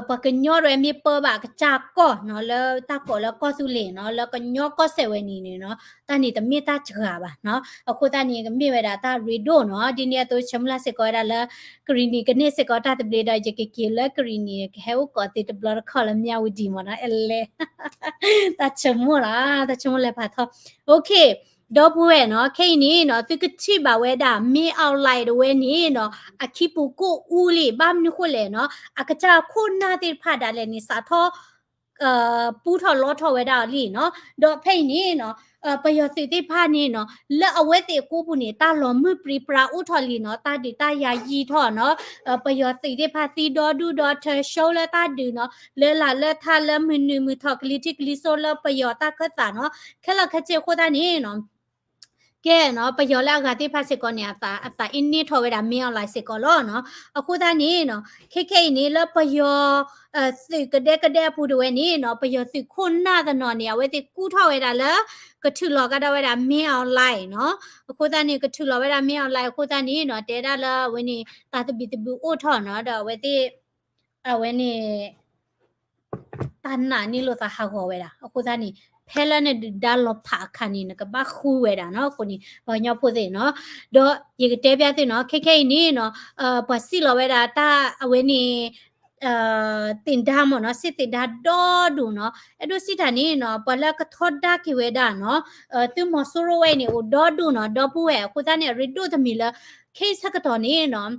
ပှၤကညီတဝဲမ့ၢ်ပၢဘၣ်ကစၢ်ကီၢ်နီၤ လၢတၢ်ကိးလၢကီၢ်သူလ့ၤနီၤ လၢကညီကီၢ်စဲၣ်ဝဲန့ၣ်န့ၣ်နီၤ တၢ်န့ၣ်တမ့ၢ်တၢ်စှၤဘၣ်နီၤ. အဃိသတးန့ၣ် ကမ့ၢ်ဝဲဒၣ်တၢ်ရ့ဒိၣ်နီၤ. ဒ်န့ၣ်အသိး ဆၢမုၢ်လၢ်စ့ၢ်ကီးဝဲဒၣ်လၢ ကရံၣ်နံၤကန့ၢ်စ့ၢ်ကီးတၢ်သဘျ့ဒီး ယကက့ၤလၢကရံၣ်နံၤ ကဟဲအိၣ်ကိးသ့တဘျီတခီၣ်လၢမၠၣ်ဝတံၤမ့ၢ်နီၤ အဲလဲ တၢ်ဆိကမိၣ်လီၤ, တၢ်ဆိကမိၣ်လဲၤဖးထီ OK ဒီပုၢ်ဝဲၢ်နီၤ ခဲအံၤန့ၣ်နီၤ သုကထံၣ်ဘၣ်ဝဲဒၣ် မင်းအောင်လှိုင် တဝဲန့ၣ်နီၤ အခံပူၤကိၢ်အူလံ ဘၣ်မနုၤဃိလဲၣ်နီၤ အကစၢ်ခိၣ်နၢ်သ့ၣ်တဖၣ်ဒၣ်လဲာ်န့ၣ် စးထီၣ် ပူထီၣ်လီထီၣ်ဝဲဒၣ်အီၤလံနီၤ. ဒီးဖဲအံၤန့ၣ်နီၤ ပယီၤသုးသ့ၣ်တဖၣ်န့ၣ်နီၤ လၢအဝဲသ့ၣ်အကိပူၤန့ၣ် တၢ်လီၤမုၢ်ပြံပြါအိၣ်ထီၣ်လံနီၤ, တၢ်ဒုးတၢ်ယၤယံာ်ထီၣ်နီၤ, ပယီၤသုးသ့ၣ်တဖၣ်သံဒီဒူၣ်ဒီထၢ ရှုံးလၢတၢ်ဒုးနီၤ, လၢလၢ်လၢထးလၢမုၢ်နုာ်မုၢ်ထီၣ် ကလံၤထံးကလံၤစိးလၢပယီၤတၢ်ခၢၣ်သးနီၤ, ခဲလၢာ်ခဲဆ့အဃိသတးန့ၣ်နီၤ ကဲနီၤ ပယီၤလၢအဂၤသ့ၣ်တဖၣ်စ့ၢ်ကီးန့ၣ် အသး အသးအ့န့ၢ်ထီၣ်ဝဲဒၣ် မင်းအောင်လှိုင် စ့ၢ်ကီးလီၤနီၤ. အဃိသတးန့ၣ်နီၤ ခဲခဲအံၤန့ၣ် လၢပယီၤ သုးကဒဲကဒဲအပူၤတဝဲန့ၣ်နီၤ ပယီၤသုးခိၣ်နၢ်တနီၤန့ၣ် အဝဲသ့ၣ်ကူၣ်ထီၣ်ဝဲဒၣ်လၢ ကထုးလီၤကဒီးဝဲဒၣ် မင်းအောင်လှိုင် နီၤ. အဃိသတးန့ၣ် ကထုးလီၤဝဲဒၣ် မင်းအောင်လှိုင် အဃိသတးန့ၣ်နီၤ တဲဒၣ်လၢအဝဲန့ၣ် တၢ်သဘံၣ်သဘုၣ်အိၣ်ထီၣ်နီၤ ဒီးအဝဲသ့ၣ် အဝဲန့ၣ် တၢ်နာ်န့ၢ်လိာ်သးဟးဂီၤဝဲဒၣ်. အဃိသတးန့ၣ် ဖဲလၢနဒုၣ်ဒါလီၤဖးအခါန့ၣ် နကဘၣ်ဃုဝဲဒၣ်နီၤ. အဃိန့ၣ် ပှၤကညီဖိသ့ၣ်နီၤ, ဒီးယကတဲပျၢ်သုနီၤ, ခဲခဲအံၤန့ၣ်နီၤ, ပှၤစံၣ်လီၤဝဲဒၣ်တၢ်အဝဲန့ၣ် သ့ၣ်ဒါမ့ၢ်နီၤ, စ့ၣ်သ့ၣ်ဒါဒီဒူၣ်နီၤ, အဲၣ်ဒိးစံးတၢ်န့ၣ်နီၤ, ပှၤလၢကထီဒါက့ၤဝဲဒၣ်နီၤ, သုးမီၤစိရိၤဝဲအံၤန့ၣ် အိၣ်ဒီဒူၣ်နီၤ, ဒီပုၢ်ဝဲၢ်. အဃိသတးန့ၣ် အရ့ဒိၣ်တမံၤလၢ ခဲအံၤဆၢကတီၢ်န့ၣ်နီၤ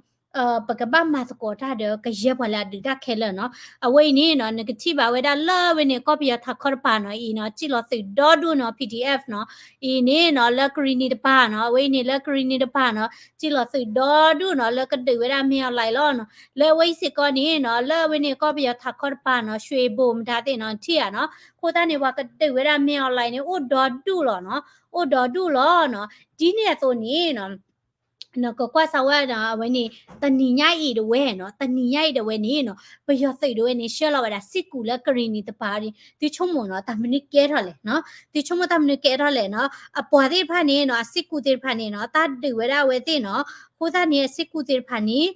ပကဘၣ်မၤသကိးတၢ်ဒီး ကယဲၢ်ပှၤလၢအဒုးတၢ်ခဲလၢာ်နီၤ. အဝဲအံၤန့ၣ်နီၤ နကထံၣ်ဘၣ်ဝဲဒၣ်လၢအဝဲန့ၣ် ကီၢ်ပယီၤထးခီတပၤနီၤ, အံၤနီၤ စံၣ်လီၤသုးဒီဒူၣ်နီၤ, PDF နီၤ, အံၤန့ၣ်နီၤ လၢကရံၣ်နံၤတပၤနီၤ, အဝဲအံၤန့ၣ်လၢကရံၣ်နံၤတပၤနီၤ, စံၣ်လီၤသုးဒီဒူၣ်နီၤ လၢကဒုးဝဲဒၣ် မင်းအောင်လှိုင် လီၤနီၤ. လၢအဝဲအံၤစ့ၢ်ကီးန့ၣ်နီၤ လၢအဝဲန့ၣ် ကီၢ်ပယီၤထးခီတပၤနီၤ, ရွှေဘို မတၤသ့ၣ်နီၤ ထံၣ်ဧါနီၤ, အဃိသတးန့ၣ် ပှၤကဒုးဝဲဒၣ် မင်းအောင်လှိုင် န့ၣ် အိၣ်ဒီဒူၣ်လီၤနီၤ, အိၣ်ဒီဒူၣ်လီၤနီၤ. ဒ်န့ၣ်အသိးန့ၣ်နီၤ နကကွၢ်စၢ်ဝဲဒီး အဝဲန့ၣ် တနံၤညါအံၤတဝဲနီၤ, တနံၤညါအံၤတဝဲန့ၣ်နီၤ ပယီၤသုးတဝဲန့ၣ် ဆှၢလီၤဝဲဒၣ်စ့ၢ်ကီးလၢကရံၣ်နံၤတပၤန့ၣ် သုဆိကမိၣ်နီၤ တၢ်မနုၤကဲထီၣ်လဲၣ်နီၤ, သုဆိကမိၣ်တၢ်မနုၤကဲထီၣ်လဲၣ်နီၤ. အပှၤသ့ၣ်တဖၣ်န့ၣ်နီၤ အစ့ၢ်ကီးသ့ၣ်တဖၣ်န့ၣ်နီၤ တၢ်ဒုးဝဲဒၣ်အဝဲသ့ၣ်နီၤ, အဃိသတးန့ၣ် အစ့ၢ်ကီးသ့ၣ်တဖၣ်န့ၣ်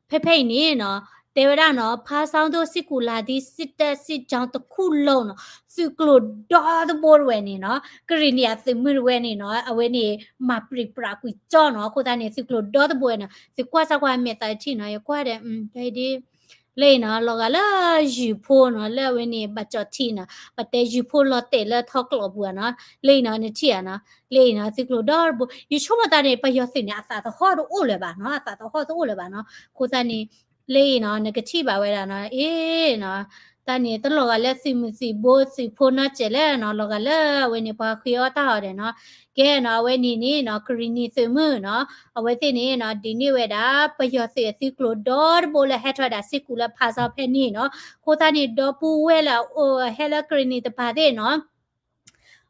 ဖဲဖဲအံၤန့ၣ်နီၤ တဲဝဲဒၣ်နီၤ ဖါစၢ်သိၣ်စ့ၢ်ကီးလၢဒ် စစ်တပ်စစ်ကြောင်းတစ်ခုလုံးနီၤ, သုးကျိၤဒီတဘိတဝဲန့ၣ်နီၤ ကရံၣ်နံၤအသုးမုၢ်တဝဲန့ၣ်နီၤ အဝဲန့ၣ် မၤပြံးပြးကွံာ်ကၠီနီၤ. အဃိသတးန့ၣ် သုးကျိၤဒီတဘိနီၤ သုကွၢ်စၢ်ကွၢ်မဲာ်သးတထံၣ်နီၤ ယကွၢ်ဒီး လၢအံၤနီၤ လီၤဂာ်လၢယုၢ်ဖိနီၤ လၢအဝဲန့ၣ် ဘၣ်ကၠီၣ်ထံနီၤ ပတဲယုၢ်ဖိလီၤတဲာ်လၢထီကျိးပူၤနီၤ လၢအံၤနီၤ နထံၣ်ဧါနီၤ လၢအံၤနီၤ သုးကျိၤဒီတဘိ ယဆိကမိၣ်တၢ်န့ၣ် ပယီၤသုးန့ၣ် အသးသဟီၣ်တအိၣ်လၢၤဘၣ်နီၤ အသးသဟီၣ်တအိၣ်လၢၤဘၣ်နီၤ အဃိသတးန့ၣ် လၢအံၤနီၤ နကထံၣ်ဘၣ်ဝဲဒၣ်နီၤ အ့ၣ်နီၤ တၢ်န့ၣ် တလီၤဂာ်လၢသုးမုၢ်သံၣ်ဘိသုးဖိနီတစဲးလဲၣ်နီၤ လီၤဂာ်လၢအဝဲန့ၣ် ပှၤဃ့အီၣ်တၢ်အီၤဒီးနီၤ ကဲနီၤ အဝဲန့ၣ်န့ၣ်နီၤ ကရံၣ်နံၤသုးမုၢ်နီၤ အဝဲသ့ၣ်န့ၣ်နီၤ ဒုးန့ၢ်ဝဲဒၣ် ပယီၤသုးအသုးကျိၤဒီတဘိလၢဟဲထီၣ်ဝဲဒၣ်စ့ၢ်ကီးလၢဖါစၢ်ဖဲန့ၣ်နီၤ အဃိသတးန့ၣ် ဒီပုၢ်ဝဲၢ်လၢအအိၣ်ဟဲလၢကရံၣ်နံၤတပၤသ့ၣ်နီၤ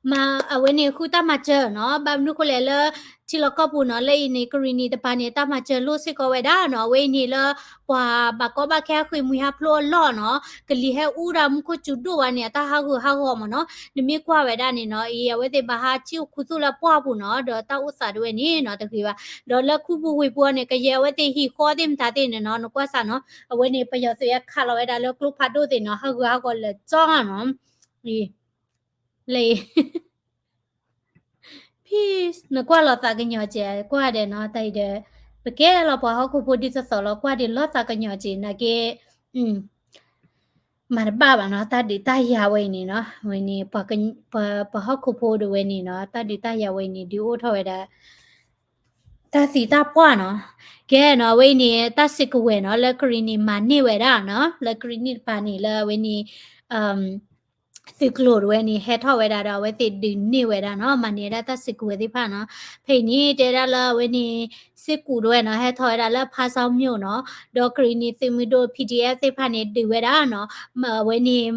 မၤအဝဲန့ၣ်ဃုတၢ်မၤစၢၤနီၤ ဘၣ်မနုၤဃိလဲၣ်လၢ ထံလီၢ်ကီၢ်ပူၤနီၤ လၢအံၤန့ၣ် ကရံၣ်နံၤတပၤန့ၣ် တၢ်မၤစၢၤလိၣ်စ့ၢ်ကီးဝဲဒၣ်နီၤ အဝဲအံၤန့ၣ်လၢ ပှၤဘၣ်ကီဘၣ်ခဲဟးဃ့ၢ်မှံဟးဖျိးအလီၢ်နီၤ ကလံၤဟဲအူဒီးမူခိၣ်စူၤဒိၣ်ဝဲန့ၣ် အတၢ်ဟးဂူာ်ဟးဂီၤမ့ၢ်နီၤ နမ့ၢ်ကွၢ်ဝဲဒၣ်န့ၣ်နီၤ အံၤ အဝဲသ့ၣ်ဘၣ်ဟးစံၣ်အိၣ်ခူသူၣ်လၢပှၢ်ပူၤနီၤ ဒီးတၢ်အိၣ်သးတဝဲန့ၣ်နီၤ တဂ့ၤဘၣ် ဒီးလၢခူပူၤဝ့ၢ်ပူၤန့ၣ် ကယဲၢ်အဝဲသ့ၣ်ဟံၣ်ဃီသ့ၣ်မတၤသ့ၣ်န့ၣ်နီၤ နကွၢ်စၢ်နီၤ အဝဲန့ၣ် ပယီၤသုးဟဲခးလီၤဝဲဒၣ်လၢကျိဖးဒိၣ်သ့ၣ်နီၤ ဟးဂူာ်ဟးဂီၤလၢာ်ကၠီနီၤ လၢ ဖံ နကွၢ်လီၤသးကညီၤကဲး ကွၢ်ဒီးနီၤ တၢ်အံၤဒီး ပကဲလီၤပှၤဟီၣ်ခိၣ်ဖိဒ်သိးသိးလီၤ ကွၢ်ဒီးလီၤသးကညီၤကဲး နာ်က့ မၤတဘၣ်ဘၣ်နီၤ တၢ်ဒုးတၢ်ယၤဝဲအံၤန့ၣ်နီၤ ဝဲန့ၣ် ပှၤဟီၣ်ခိၣ်ဖိဒၣ်ဝဲန့ၣ်နီၤ တၢ်ဒုးတၢ်ယၤဝဲအံၤန့ၣ် ဒုးအိၣ်ထီၣ်ဝဲဒၣ် တၢ်သံတၢ်ပှၢ်နီၤ ကဲနီၤ အဝဲအံၤန့ၣ် တၢ်စုကဝဲၤနီၤ လၢကရံၣ်နံၤမၤန့ၢ်ဝဲဒၣ်နီၤ လၢကရံၣ်နံၤတပၤန့ၣ် လၢအဝဲန့ၣ် သုးကျိၤဒၣ်ဝဲန့ၣ် ဟဲထီၣ်ဝဲဒၣ်ဒီး အဝဲသ့ၣ်ဒုးန့ၢ်ဝဲဒၣ်နီၤ မၤန့ၢ်ဝဲဒၣ်တၢ်စုကဝဲၤသ့ၣ်တဖၣ်နီၤ ဖဲအံၤန့ၣ် တဲဒၣ်လၢအဝဲန့ၣ် စ့ၢ်ကူးဒၣ်ဝဲနီၤ ဟဲထီၣ်ဝဲဒၣ်လၢဖါစီၤမျိၣ်နီၤ ဒီးကရံၣ်နံၤသုးမုၢ်ဒိၣ် P D F သ့ၣ်တဖၣ်န့ၣ် ဒုးဝဲဒၣ်နီၤ အဝဲန့ၣ်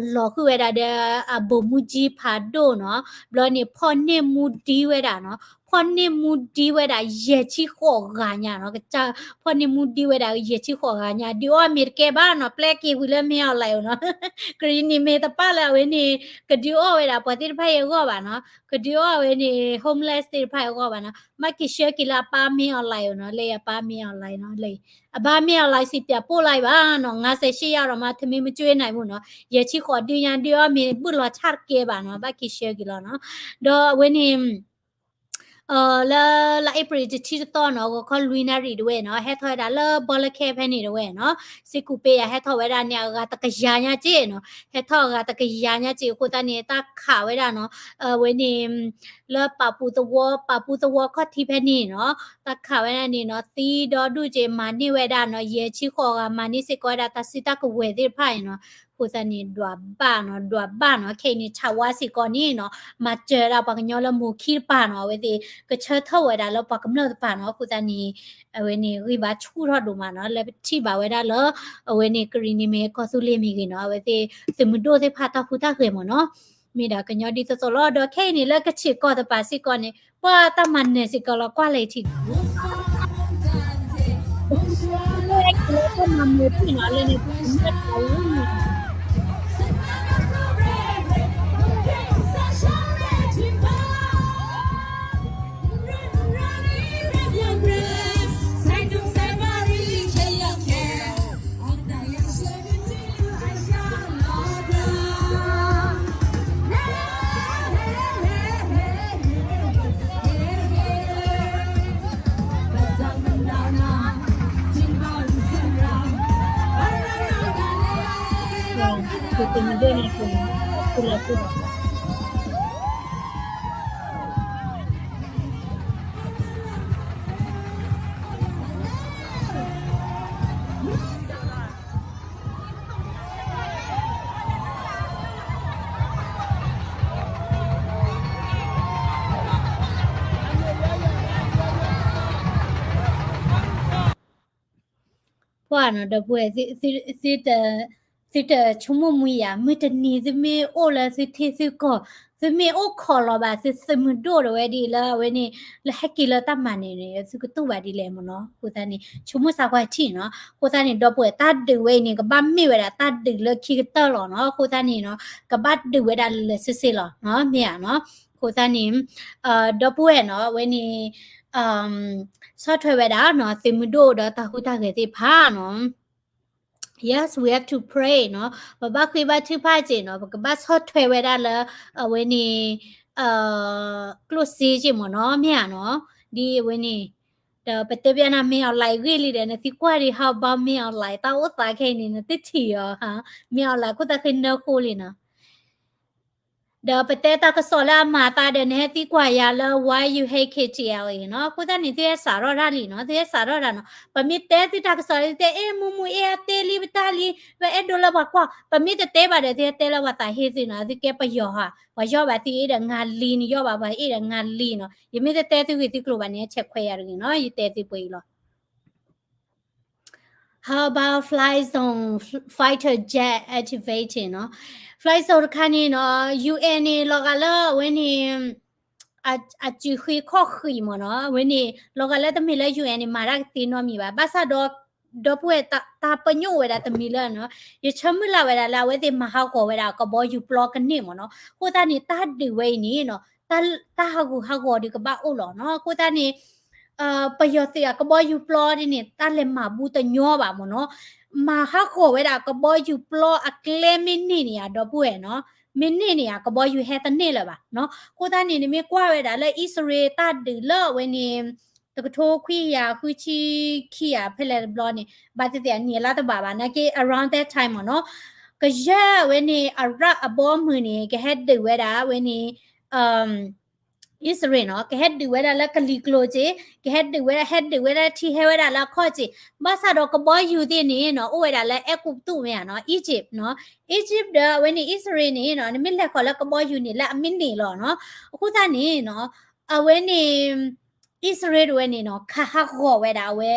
လီၤဃုာ်ဝဲဒၣ်ဒီး အဘိၣ်မူကၠံဖးဒိၣ်နီၤ ဘျီန့ၣ် ဖီၣ်န့ၢ်မူဒံဝဲဒၣ်နီၤ ဖီၣ်န့ၢ်မူဒံဝဲဒၣ်ယဲၢ်ဆံဃိးဂၤညါနီၤ ကစၢ် ဖီၣ်န့ၢ်မူဒံဝဲဒၣ်ယဲၢ်ဆံဃိးဂၤညါ ဒုးအီၣ်မ့ၤတကဲဘၣ်နီၤ ပျဲက့ၤဝံၤလၢမ့ၢ်အီၤလဲၣ်နီၤ ကရံၣ်နံၤမ့ၢ်တပၣ်လၢအဝဲန့ၣ် ကဒုးအီၣ်ဝဲဒၣ်ပှၤသ့ၣ်တဖၣ်အံၤအဂီၢ်ဘၣ်နီၤ ကဒုးအီၣ်ဝဲန့ၣ် homeless သ့ၣ်တဖၣ်အံၤအဂီၢ်ဘၣ်နီၤ ဘၣ်က့ၤဆှၢက့ၤလၢအပၢ်မ့ၢ်အီၤလဲၣ်နီၤ လၢအပၢ်မ့ၢ်အီၤလဲၣ်နီၤ လၢ အပၢ်မ့ၢ်အီၤလဲၣ် စံးပၠးပိၢ်လၢအံၤဘၣ်နီၤ ငါးဆယ်ရှစ်ယောက်တောင်မှ ထမင်းမကျွေးနိုင်ဘူးနီၤ ယဲၢ်ဆံဃိးဒုညါ ဒုးအီၣ်မ့ၤဘုၣ်လီၤဆၣ်တကဲဘၣ်နီၤ ဘၣ်က့ၤဆှၢက့ၤလီၤနီၤ ဒီးအဝဲန့ၣ် လၢ လါအ့ဖြ့ၣ်တဆံတသီနီၤ ဂီၤခီလွံၢ်နၣ်ရံၣ်ဒၣ်ဝဲနီၤ ဟဲထီၣ်ဝဲဒၣ်လၢဘီလၢခဲဖဲန့ၣ်ဒၣ်ဝဲနီၤ စ့ၢ်ကူးပ့ယၤဟဲထီၣ်ဝဲဒၣ်န့ၣ် အဂၤတကယၤညါက့နီၤ ဟဲထီၣ်အဂၤတကယၤညါက့ အဃိသတးန့ၣ် တၢ်ခးဝဲဒၣ်နီၤ အဝဲန့ၣ် လၢပာ်ပူၤသဝီ ပာ်ပူၤသဝီခီၣ်ထံးဖဲန့ၣ်နီၤ တၢ်ခးဝဲဒၣ်န့ၣ်နီၤ သံဒီဒူၣ်က့ မၤန့ၢ်ဝဲဒၣ်နီၤ ယဲၢ်ဆံဃိးဂၤ မၤန့ၢ်စ့ၢ်ကီးဝဲဒၣ်တၢ်စုတၢ်ကဝဲၤသ့ၣ်တဖၣ်အံၤနီၤ အဃိသတးန့ၣ် ဒွးဘၣ်နီၤ ဒွးဘၣ်နီၤ ခဲအံၤန့ၣ် ထးဝါစ့ၢ်ကီးန့ၣ်နီၤ မၤစၢၤဝဲဒၣ်ပှၤကညီလၢမိၢ်ခံတပၤနီၤ အဝဲသ့ၣ် ကဆၢထၢၣ်ဝဲဒၣ်လၢပှၤကမျၢၢ်တပၤနီၤ အဃိသတးန့ၣ် အဝဲန့ၣ် ဂံၢ်ဘါဆူၣ်ထီၣ်ဒိၣ်မးနီၤ လၢပထံၣ်ဘၣ်ဝဲဒၣ်လၢ အဝဲန့ၣ် ကရံၣ်နံၤမ့ၢ်ဂ့ၤ ကီၢ်သူလ့ၤမ့ၢ်ဂ့ၤနီၤ အဝဲသ့ၣ် သုးမုၢ်ဒိၣ်သ့ၣ်တဖၣ်တၢ်ဟူးတၢ်ဂဲၤမ့ၢ်နီၤ မ့ၢ်ဒၣ်ကညီဒ်သိးသိးလီၤ ဒီးခဲအံၤန့ၣ် လၢကဆ့ၣ်ကီၢ်တပၤစ့ၢ်ကီးန့ၣ် ပှၤတၢ်မၤနၢၤစ့ၢ်ကီးလီၤ ကွၢ်လၢထံၣ် လၢန့ၣ် ပှၤနီၤ ဒီပုၢ်ဝဲၢ် သုတဆိကမိၣ်မှံယၤ မုၢ်တနံၤသုမ့ၢ်အိၣ်လၢသုထံသုကီၢ် သုမ့ၢ်အိၣ်ခိးလီၤဘၣ်သုသုးမုၢ်ဒိၣ်ဒၣ်ဝဲဒ်လၢအဝဲန့ၣ် လၢဟဲက့ၤလၢတၢ်မၤနၢၤန့ၣ် သုကတူၢ်ဘၣ်ဒ်လဲၣ်မ့ၢ်နီၤ အဃိသတးန့ၣ် ဆိကမိၣ်စၢ်ကွၢ်ထံၣ်နီၤ အဃိသတးန့ၣ် ဒီပုၢ်ဝဲၢ် တၢ်ဒုးဝဲအံၤန့ၣ် ကဘၣ်မ့ၢ်ဝဲဒၣ်တၢ်ဒုးလၢခံကတၢၢ်လီၤနီၤ အဃိသတးန့ၣ်နီၤ ကဘၣ်ဒုးဝဲဒၣ်လၢာ်လၢာ်ဆ့ဆ့လီၤနီၤ မ့ၢ်ဧါနီၤ အဃိသတးန့ၣ် ဒီပုၢ်ဝဲၢ်နီၤ အဝဲန့ၣ် ဆီၣ်ထွဲဝဲဒၣ်နီၤ သုးမုၢ်ဒိၣ်ဒီးတၢ်ဟူးတၢ်ဂဲၤသ့ၣ်တဖၣ်နီၤ Yes, we have to pray နီၤ ပဘၣ်ဃ့ဘါထုကဖၣ်က့ၤနီၤ ပကဘၣ်ဆီၣ်ထွဲဝဲဒၣ်လၢ အဝဲန့ၣ် ကျိၣ်စ့က့ၤမ့ၢ်နီၤ မ့ၢ်ဧါနီၤ ဒ်အဝဲန့ၣ် ဒီးပတဲဘၣ်နၤ မ့ၢ်အီၤလဲၣ်ဂ့ၢ်လံဒီး နသံကွၢ်ဒံး how about မ့ၢ်အီၤလဲၣ် တၢ်အိၣ်သးခဲအံၤန့ၣ် နတထံၣ်အီၤ မ့ၢ်အီၤလဲၣ် ခိၣ်သးဃ့နၢဃိလံနီၤ ဒီးပတဲတၢ်ကစီၣ်လၢအမၤအသးဒီး နဟဲသံကွၢ်ယၤလၢ why you hate K T L A နီၤ အဃိသတးန့ၣ် သုဟဲစးထီၣ်တၢ်လံနီၤ သုဟဲစးထီၣ်တၢ်နီၤ ပမ့ၢ်တဲသုတၢ်ကစီၣ်လၢသုတဲ အဲ မူမူ အဲ အတဲလံပတၢ်လံ ပအဲၣ်ဒိးလၢပှၤကွၢ် ပမ့ၢ်တတဲဘၣ်ဒီး သုဟဲတဲလၢပှၤသးဟ့သုနီၤ သုကဲပယီၤဧါ ပှၤယီၢ်ဘၣ်သုအ့ၣ်ဒီးငါလံ နယီၢ်ဘၣ်ပှၤအ့ၣ်ဒီးငါလံနီၤ ယမ့ၢ်တတဲသုဂ့ၢ်သုကျိၤဘၣ်န့ၣ် ဆဲးခွဲးယၤတဂ့ၤနီၤ ယတဲသုပှဲၤအံၤလီၤ How about Fly Zone fighter jet activating နီၤ Fly Zone တခါန့ၣ်နီၤ ယူၢ်အဲၣ်န့ၣ် လီၤဂာ်လၢအဝဲန့ၣ် အစုဃံခီၣ်ဃံမ့ၢ်နီၤ အဝဲန့ၣ် လီၤဂာ်လၢတမ့ၢ်လၢ ယူၢ်အဲၣ်န့ၣ် မၤတၢ်ကသ့နီတမံၤဘၣ် ဘၣ်ဆၣ်ဒီး ဒီပုၢ်ဝဲၢ် တၢ်ပညိၣ်ဝဲဒၣ်တမံၤလၢနီၤ ယဆၢမုၢ်လၢ်ဝဲဒၣ်လၢအဝဲသ့ၣ်မၤဟးဂီၤဝဲဒၣ်ကဘီယူၤပျီကန့ၢ်မ့ၢ်နီၤ အဃိသတးန့ၣ် တၢ်ဒုးဝဲအံၤန့ၣ်နီၤ တၢ်ဟးဂူာ်ဟးဂီၤဒီးကဘၣ်အိၣ်လီၤနီၤ အဃိသတးန့ၣ် ပယီၤသုးအကဘီယူၤပျီဒ်န့ၣ် တၢ်လဲၤမၤဘူးတညီဘၣ်မ့ၢ်နီၤ မၤဟးဂီၤဝဲဒၣ်ကဘီယူၤပျီအကျဲမ့ၢ်န့ၢ်န့ၣ်ဧါ ဒီပုၢ်ဝဲၢ်နီၤ မ့ၢ်န့ၢ်န့ၣ်ဧါ ကဘီယူၤဟဲတန့ၢ်လၢၤဘၣ်နီၤ အဃိသတးန့ၣ် နမ့ၢ်ကွၢ်ဝဲဒၣ်လၢအံၣ်စရ့လးတၢ်ဒုးလၢအဝဲန့ၣ် တကထိခွံကယၤဃုဆံခံဂၤဖဲလဲၣ်တဘျီန့ၣ် ဘၣ်သ့ၣ်သ့ၣ်အနံၣ်အလါတဘၣ်ဘၣ် နာ်က့ around that time မ့ၢ်နီၤ, ကယဲၢ်အဝဲန့ၣ် အရၣ်အဘီအမုၢ်န့ၣ် ကဟဲဒုးဝဲဒၣ်ဝဲန့ၣ် အံၣ်စရ့လးနီၤ ကဟဲဒုးဝဲဒၣ်လၢကလံၤကျိၤက့ၤ, ကဟဲဒုးဝဲဒၣ် ဟဲဒုးဝဲဒၣ်ထံဟဲဝဲဒၣ်လၢအခီၣ်က့ၤ, ဘၣ်ဆၣ်ဒီးကဘီယူၤသ့ၣ်န့ၣ်နီၤ အိၣ်ဝဲဒၣ်လၢအဲၤကူပတူးမ့ၢ်ဧါနီၤ Egypt နီၤ, Egypt ဒီးအဝဲန့ၣ် အံၣ်စရ့လးန့ၣ်နီၤ နမ့ၢ်လဲၤဃီၤလၢကဘီယူၤန့ၣ် လၢအမ့ၢ်န့ၣ်လီၤနီၤ, အဃိသတးန့ၣ်နီၤ အဝဲန့ၣ် အံၣ်စရ့လးတဝဲန့ၣ်နီၤ ခးဟးဂီၤဝဲဒၣ်အဝဲ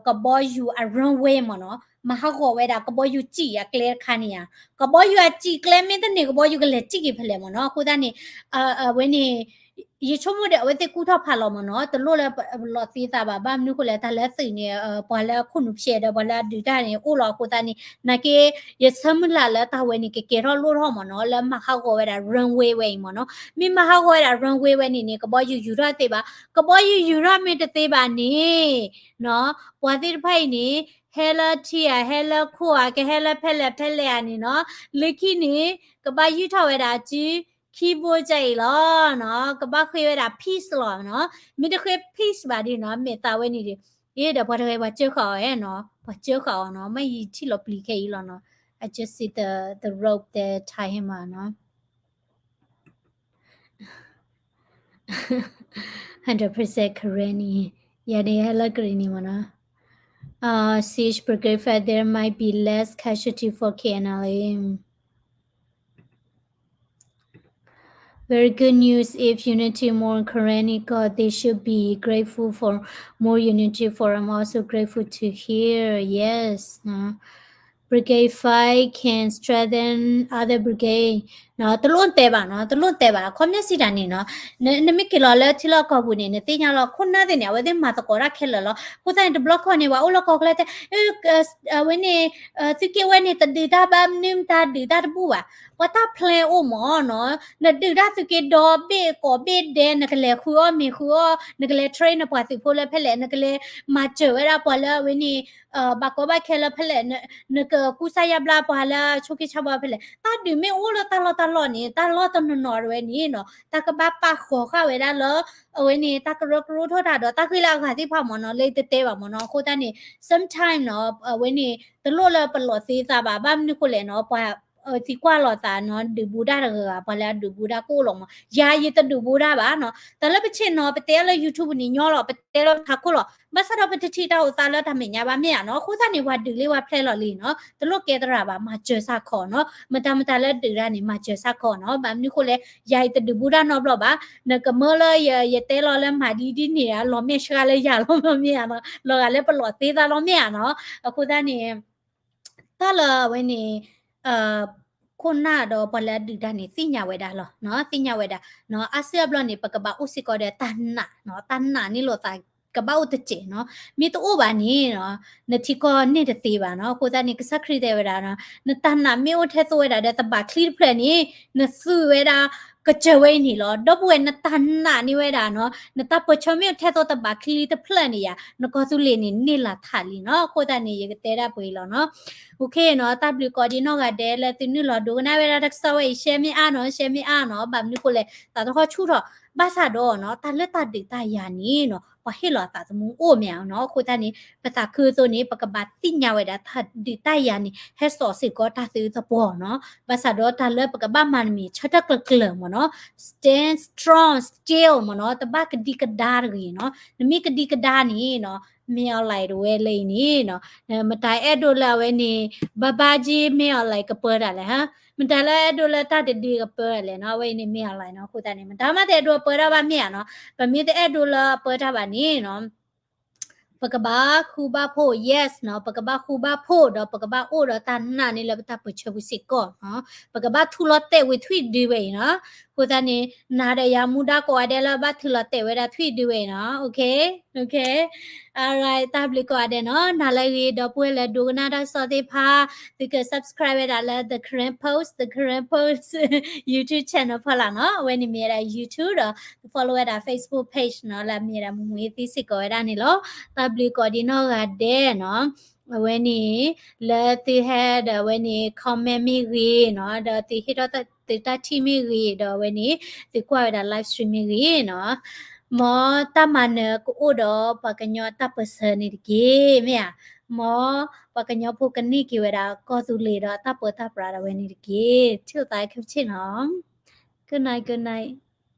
ကဘီယူၤအ runway မ့ၢ်နီၤ, မၤဟးဂီၤဝဲဒၣ်ကဘီယူၤစံၣ်အကျဲတခါန့ၣ်ဧါ, ကဘီယူၤအစံၣ်ကျဲမ့ၢ်တန့ၢ် ကဘီယူၤကလဲၤစံၣ်က့ၤဖဲလဲၣ်မ့ၢ်နီၤ, အဃိသတးန့ၣ် အဝဲန့ၣ် ယဆိကမိၣ်ဒီးအဝဲသ့ၣ်ကူၣ်ထီၣ်ဖးလီၤမ့ၢ်နီၤ, တလိၣ်လၢပလီၤသ့သးဘၣ်, ဘၣ်မနုၤဃိလဲၣ် တၢ်လၢသုးန့ၣ် ပှၤလၢအခိၣ်နူာ်ဖျဲးဒီးပှၤလၢအဒုးတၢ်န့ၣ် အိၣ်လီၤအဃိသတးန့ၣ် နာ်က့ ယဆၢမုၢ်လၢ်လၢတၢ်ဝဲန့ၣ် ကကဲထီၣ်လိၣ်ထီၣ်မ့ၢ်နီၤ, လၢမၤဟးဂီၤဝဲဒၣ် runway ဝဲအံၤမ့ၢ်နီၤ, မ့ၢ်မၤဟးဂီၤဝဲဒၣ် runway ဝဲန့ၣ်န့ၣ် ကဘီယူၤယူၤထီၣ်သ့ဘၣ်, ကဘီယူၤယူၤထီၣ်မ့ၢ်တသ့ဘၣ်န့ၣ် နီၤ ပှၤသ့ၣ်တဖၣ်အံၤန့ၣ် ဟဲလၢထံဧါ ဟဲလၢခိၣ်ဧါ ကဟဲလၢဖဲလဲၣ်ဖဲလဲၣ်ဧါန့ၣ်နီၤ, လၢခံန့ၣ် ကဘၣ်ယူၢ်ထီၣ်ဝဲဒၣ်စု ခံဘိကအံၤလီၤနီၤ, ကဘၣ်ဃ့ဝဲဒၣ် peace လီၤနီၤ, မ့ၢ်တဃ့ peace ဘၣ်ဒ်နီၤ မ့ၢ်သးဝဲန့ၣ်ဒီး အ့ဒီးပှၤတဂၤပှၤစၢဃာ်အီၤနီၤ, ပှၤစၢဃာ်အီၤနီၤ, မ့ၢ်ယထံၣ်လီၤပျံၤခဲအံၤလီၤနီၤ, I just see the the rope there tie him up နီၤ. Hundred percent Karenni. ယၤန့ၣ်ဟဲလၢ Karenni မ့ၢ်နီၤ. Uh, siege Brigade five, there might be less casualty for K N L A. Very good news if unity more Karenni got, they should be grateful for more unity for I'm also grateful to hear. Yes. Uh, Brigade five can strengthen other brigade. နီၤ, တလိၣ်တဲဘၣ်နီၤ, တလိၣ်တဲဘၣ်, အခီပညီစံးတၢ်န့ၣ်နီၤ, နမ့ၢ်က့ၤလီၤလၢထံလီၢ်ကီၢ်ပူၤန့ၣ် နသ့ၣ်ညါလီၤ ခိၣ်နၢ်သ့ၣ်န့ၣ် အဝဲသ့ၣ်မၤသကိးတၢ်ခဲလၢာ်လီၤ. အဃိသတးန့ၣ် တဘျီခီန့ၣ် ပှၤအိၣ်လၢကီၢ်ချၢတဲ အဝဲန့ၣ် သုးက့ဝဲန့ၣ် တဒုးတၢ်ဘၣ်မနုၤမတၤဒုးတၢ်တဘူၣ်ဘၣ်. ပှၤတၢ်ဖျဲအိၣ်မ့ၢ်နီၤ, နဒုးတၢ်သုးက့ဒီဘ့ၣ်ကိးဘ့ၣ်ဒဲး နကလဲၤဃုအီၣ်မ့ၤဃုအီၣ် နကလဲၤ train နပှၤသုးဖိလၢဖဲလဲၣ် နကလဲၤမၤစၢၤဝဲဒၣ်ပှၤလၢအဝဲန့ၣ် ဘၣ်ကီဘၣ်ခဲလၢဖဲလဲၣ်, နကကူစါယါဘျါပှၤလၢအဆိးက့ဆါဘီဖဲလဲၣ်. တၢ်ဒုးမ့ၢ်အိၣ်လၢတၢ်လီၢ်တၢ်လီၢ်န့ၣ် တၢ်လီၢ်တနီၤနီၤတဝဲန့ၣ်နီၤ တၢ်ကဘၣ်ပာ်ဃီၤဃာ်ဝဲဒၣ်လၢ အဝဲန့ၣ် တၢ်ကရၢကရိထီၣ်တၢ်ဒီး တၢ်ဂ့ၢ်လၢအဂၤသ့ၣ်တဖၣ်မ့ၢ်နီၤ လၢတတဲဘၣ်မ့ၢ်နီၤ. အဃိသတးန့ၣ် sometime နီၤ အဝဲန့ၣ် တလိၣ်လၢပလီၤသ့သးဘၣ်. ဘၣ်မနုၤဃိလဲၣ်နီၤ ပှၤသံကွၢ်လိာ်သးနီၤ ဒုးဘူးတၢ်တဂၤဂၤ ပှၤလၢအဒုးဘူးတၢ်ကအိၣ်လီၤမ့ၢ်. ယၤယတဒုးဘူးတၢ်ဘၣ်နီၤ. တၢ်လၢပဆ့ၣ်နီၤ ပတဲလၢ YouTube န့ၣ်ညီလီၤ ပတဲလၢပထးခိၣ်လီၤ. ဘၣ်ဆၣ်ဒီးပတထံၣ်တၢ်အိၣ်သးလၢတၢ်မဲာ်ညါဘၣ်မ့ၢ်ဧါနီၤ. အဃိသတးန့ၣ် ပှၤဒုးလံပှၤဖျဲလီၤလံနီၤ တလိၣ်ကဲသရၣ်ဘၣ် မၤစၢၤစ့ၢ်ကီးနီၤ. မတၤမတၤလၢဒုးတၢ်န့ၣ် မၤစၢၤစ့ၢ်ကီးနီၤ. ဘၣ်မနုၤဃိလဲၣ် ယၤယတဒုးဘူးတၢ်နီတဘျီဘၣ်. နကမၢလၢယတဲလီၤလၢမၤဒ်ဒ်န့ၣ် လီၤမဲာ်ဆှးလၢယၤလီၤမ့ၢ်ဧါနီၤ. လီၤဂာ်လၢပလီၤသ့သးလီၤမ့ၢ်ဧါနီၤ. အဃိသတးန့ၣ် တၢ်လၢအဝဲန့ၣ် ခိၣ်နၢ်ဒီးပှၤလၢအဒုးတၢ်န့ၣ် သ့ၣ်ညါဝဲဒၣ်လီၤ. သ့ၣ်ညါဝဲဒၣ် အါစုအါဘျီန့ၣ် ပကဘၣ်အိၣ်စ့ၢ်ကီးဒီးတၢ်နာ်နီၤ, တၢ်နာ်န့ၢ်လိာ်သး ကဘၣ်အိၣ်တစဲးနီၤ. မ့ၢ်တအိၣ်ဘၣ်န့ၣ်နီၤ နထံကီၢ်န့ၢ်တသ့ဘၣ်နီၤ. အဃိသတးန့ၣ် ကစၢ်ခရံာ်တဲဝဲဒၣ်နီၤ နတၢ်နာ်မ့ၢ်အိၣ်ထဲသိးဝဲဒၣ်ဒီးသဘၣ်ချံတဖျၢၣ်န့ၣ် နသူဝဲဒၣ် ကစၢၢ်ဝဲအံၤန့ၣ်လီၤ. ဒီပုၢ်ဝဲၢ် နတၢ်နာ်န့ၢ်ဝဲဒၣ်နီၤ နတၢ်ပၢၢ်ဆၢမ့ၢ်အိၣ်ထဲသိးသဘၣ်ချံတဖျၢၣ်န့ၣ်ယါ နကီၢ်သူလ့ၤန့ၣ် န့ၢ်လၢထးလံနီၤ. အဃိသတးန့ၣ် ယကတဲဒၣ်ပှဲၤအံၤလီၤနီၤ. Okay နီၤ တၢ်ဘျုးကိးဒံးနီၢ်ဂၤဒဲးလၢသုနုာ်လီၤဒိကနၣ်ဝဲဒၣ်တၢ်ကစီၣ်ဝဲအံၤ share မ့ၢ်အါနီၤ share မ့ၢ်အါနီၤ. ဘၣ်မနုၤဃိလဲၣ် သးသဟီၣ်ဆူၣ်ထီၣ် ဘၣ်ဆၣ်ဒီးနီၤ တၢ်လၢတၢ်ဒုးတၢ်ယၤန့ၣ်နီၤ ပှၤဟ့ၣ်လီၤအသးသမူအိၣ်မ့ၢ်ဧါနီၤ. အဃိသတးန့ၣ် ပသးခုအသိးန့ၣ် ပကဘၣ်သ့ၣ်ညါဝဲဒၣ်တၢ်ဒုးတၢ်ယၤန့ၣ် ဟဲစိာ်စ့ၢ်ကီးတၢ်သုသပှီၤနီၤ. ဘၣ်ဆၣ်ဒီးတၢ်လၢပကဘၣ်မၤတမံၤ ဆၢထၢၣ်ကျၢၤကျၢၤမ့ၢ်နီၤ stand strong still မ့ၢ်နီၤ တဘၣ်ကဒံကဒါတဂ့ၤနီၤ. နမ့ၢ်ကဒံကဒါန့ၣ်နီၤ မ့ၢ်အီၤလဲၣ်တဝဲလၢအံၤန့ၣ်နီၤ မတၤအဲၣ်ဒိးလၢအဝဲန့ၣ် ဘၣ်ဘၣ်က့ မ့ၢ်အီၤလဲၣ်ကပၢတၢ်လဲၣ်ဟါ မတၤလၢအဲၣ်ဒိးလၢတၢ်တဒုကပၢတၢ်လဲၣ်နီၤ အဝဲအံၤန့ၣ်မ့ၢ်အီၤလဲၣ်နီၤ. အဃိသတးန့ၣ် မတၤမးတအဲၣ်ဒိးပၢတၢ်ဘၣ်မ့ၢ်ဧါနီၤ. ပမ့ၢ်တအဲၣ်ဒိးလၢအပၢတၢ်ဘၣ်န့ၣ်နီၤ ပကဘၣ်ဃူဘၣ်ဖိး yes နီၤ ပကဘၣ်ဃူဘၣ်ဖိးဒီးပကဘၣ်အိၣ်ဒီးတၢ်နာ်န့ၣ်လၢပတၢ်ပၢၢ်ဆၢပူၤစ့ၢ်ကီးနီၤ. ပကဘၣ်ထူလီၤတဲာ်ဝံၤထွံၣ်ဒုဝဲအံၤနီၤ. အဃိသတးန့ၣ် နၤဒီးယၤမူဒါကိးဂၤဒဲးလၢဘၣ်ထုးလီၤတဲာ်ဝဲဒၣ်ထွံၣ်ဒုဝဲအံၤနီၤ okay okay alright တၢ်ဘျုးကိးဂၤဒဲးနီၤ. နၤလၢအဂ့ၤ ဒီပုၢ်ဝဲၢ်လၢဒိကနၣ်တၢ်ကစီၣ်သ့ၣ်တဖၣ် သုက subscribe ဝဲဒၣ်လၢ The Karen Post The Karen Post YouTube channel ဖီလာ်နီၤ. အဝဲန့ၣ်မ့ၢ်ဝဲဒၣ် YouTube ဒီး follow ဝဲဒၣ် Facebook page နီၤ လၢအမ့ၢ်ဝဲဒၣ်မူမူအ့သံစ့ၢ်ကီးဝဲဒၣ်န့ၣ်လီၤ. တၢ်ဘျုးကိးဒံးနီၢ်ဂၤဒဲးနီၤ. အဝဲန့ၣ် လၢသုဟဲဒီးအဝဲန့ၣ် comment မ့ၢ်ဂ့ၤနီၤ ဒီးသုဟ့ၣ်ထီၣ်သုတၢ်ထံၣ်မ့ၢ်ဂ့ၤ ဒီးအဝဲန့ၣ် သုကွၢ်ဝဲဒၣ် live stream မ့ၢ်ဂ့ၤနီၤ. မ်တၢ်မၤနၢၤကအိၣ်ဒီးပှၤကညီတၢ်ပၢၢ်ဆၢန့ၣ်တက့ၢ်, မ့ၢ်ဧါ. မ်ပှၤကညီဖိကန့ၢ်က့ၤဝဲဒၣ်ကီၢ်သူလ့ၤဒီးတၢ်ပၢတၢ်ပြးဒၣ်ဝဲန့ၣ်တက့ၢ်. ထံၣ်လိာ်သးခဲမုၢ်ဆ့ၣ်နီၤ. Good night, good night.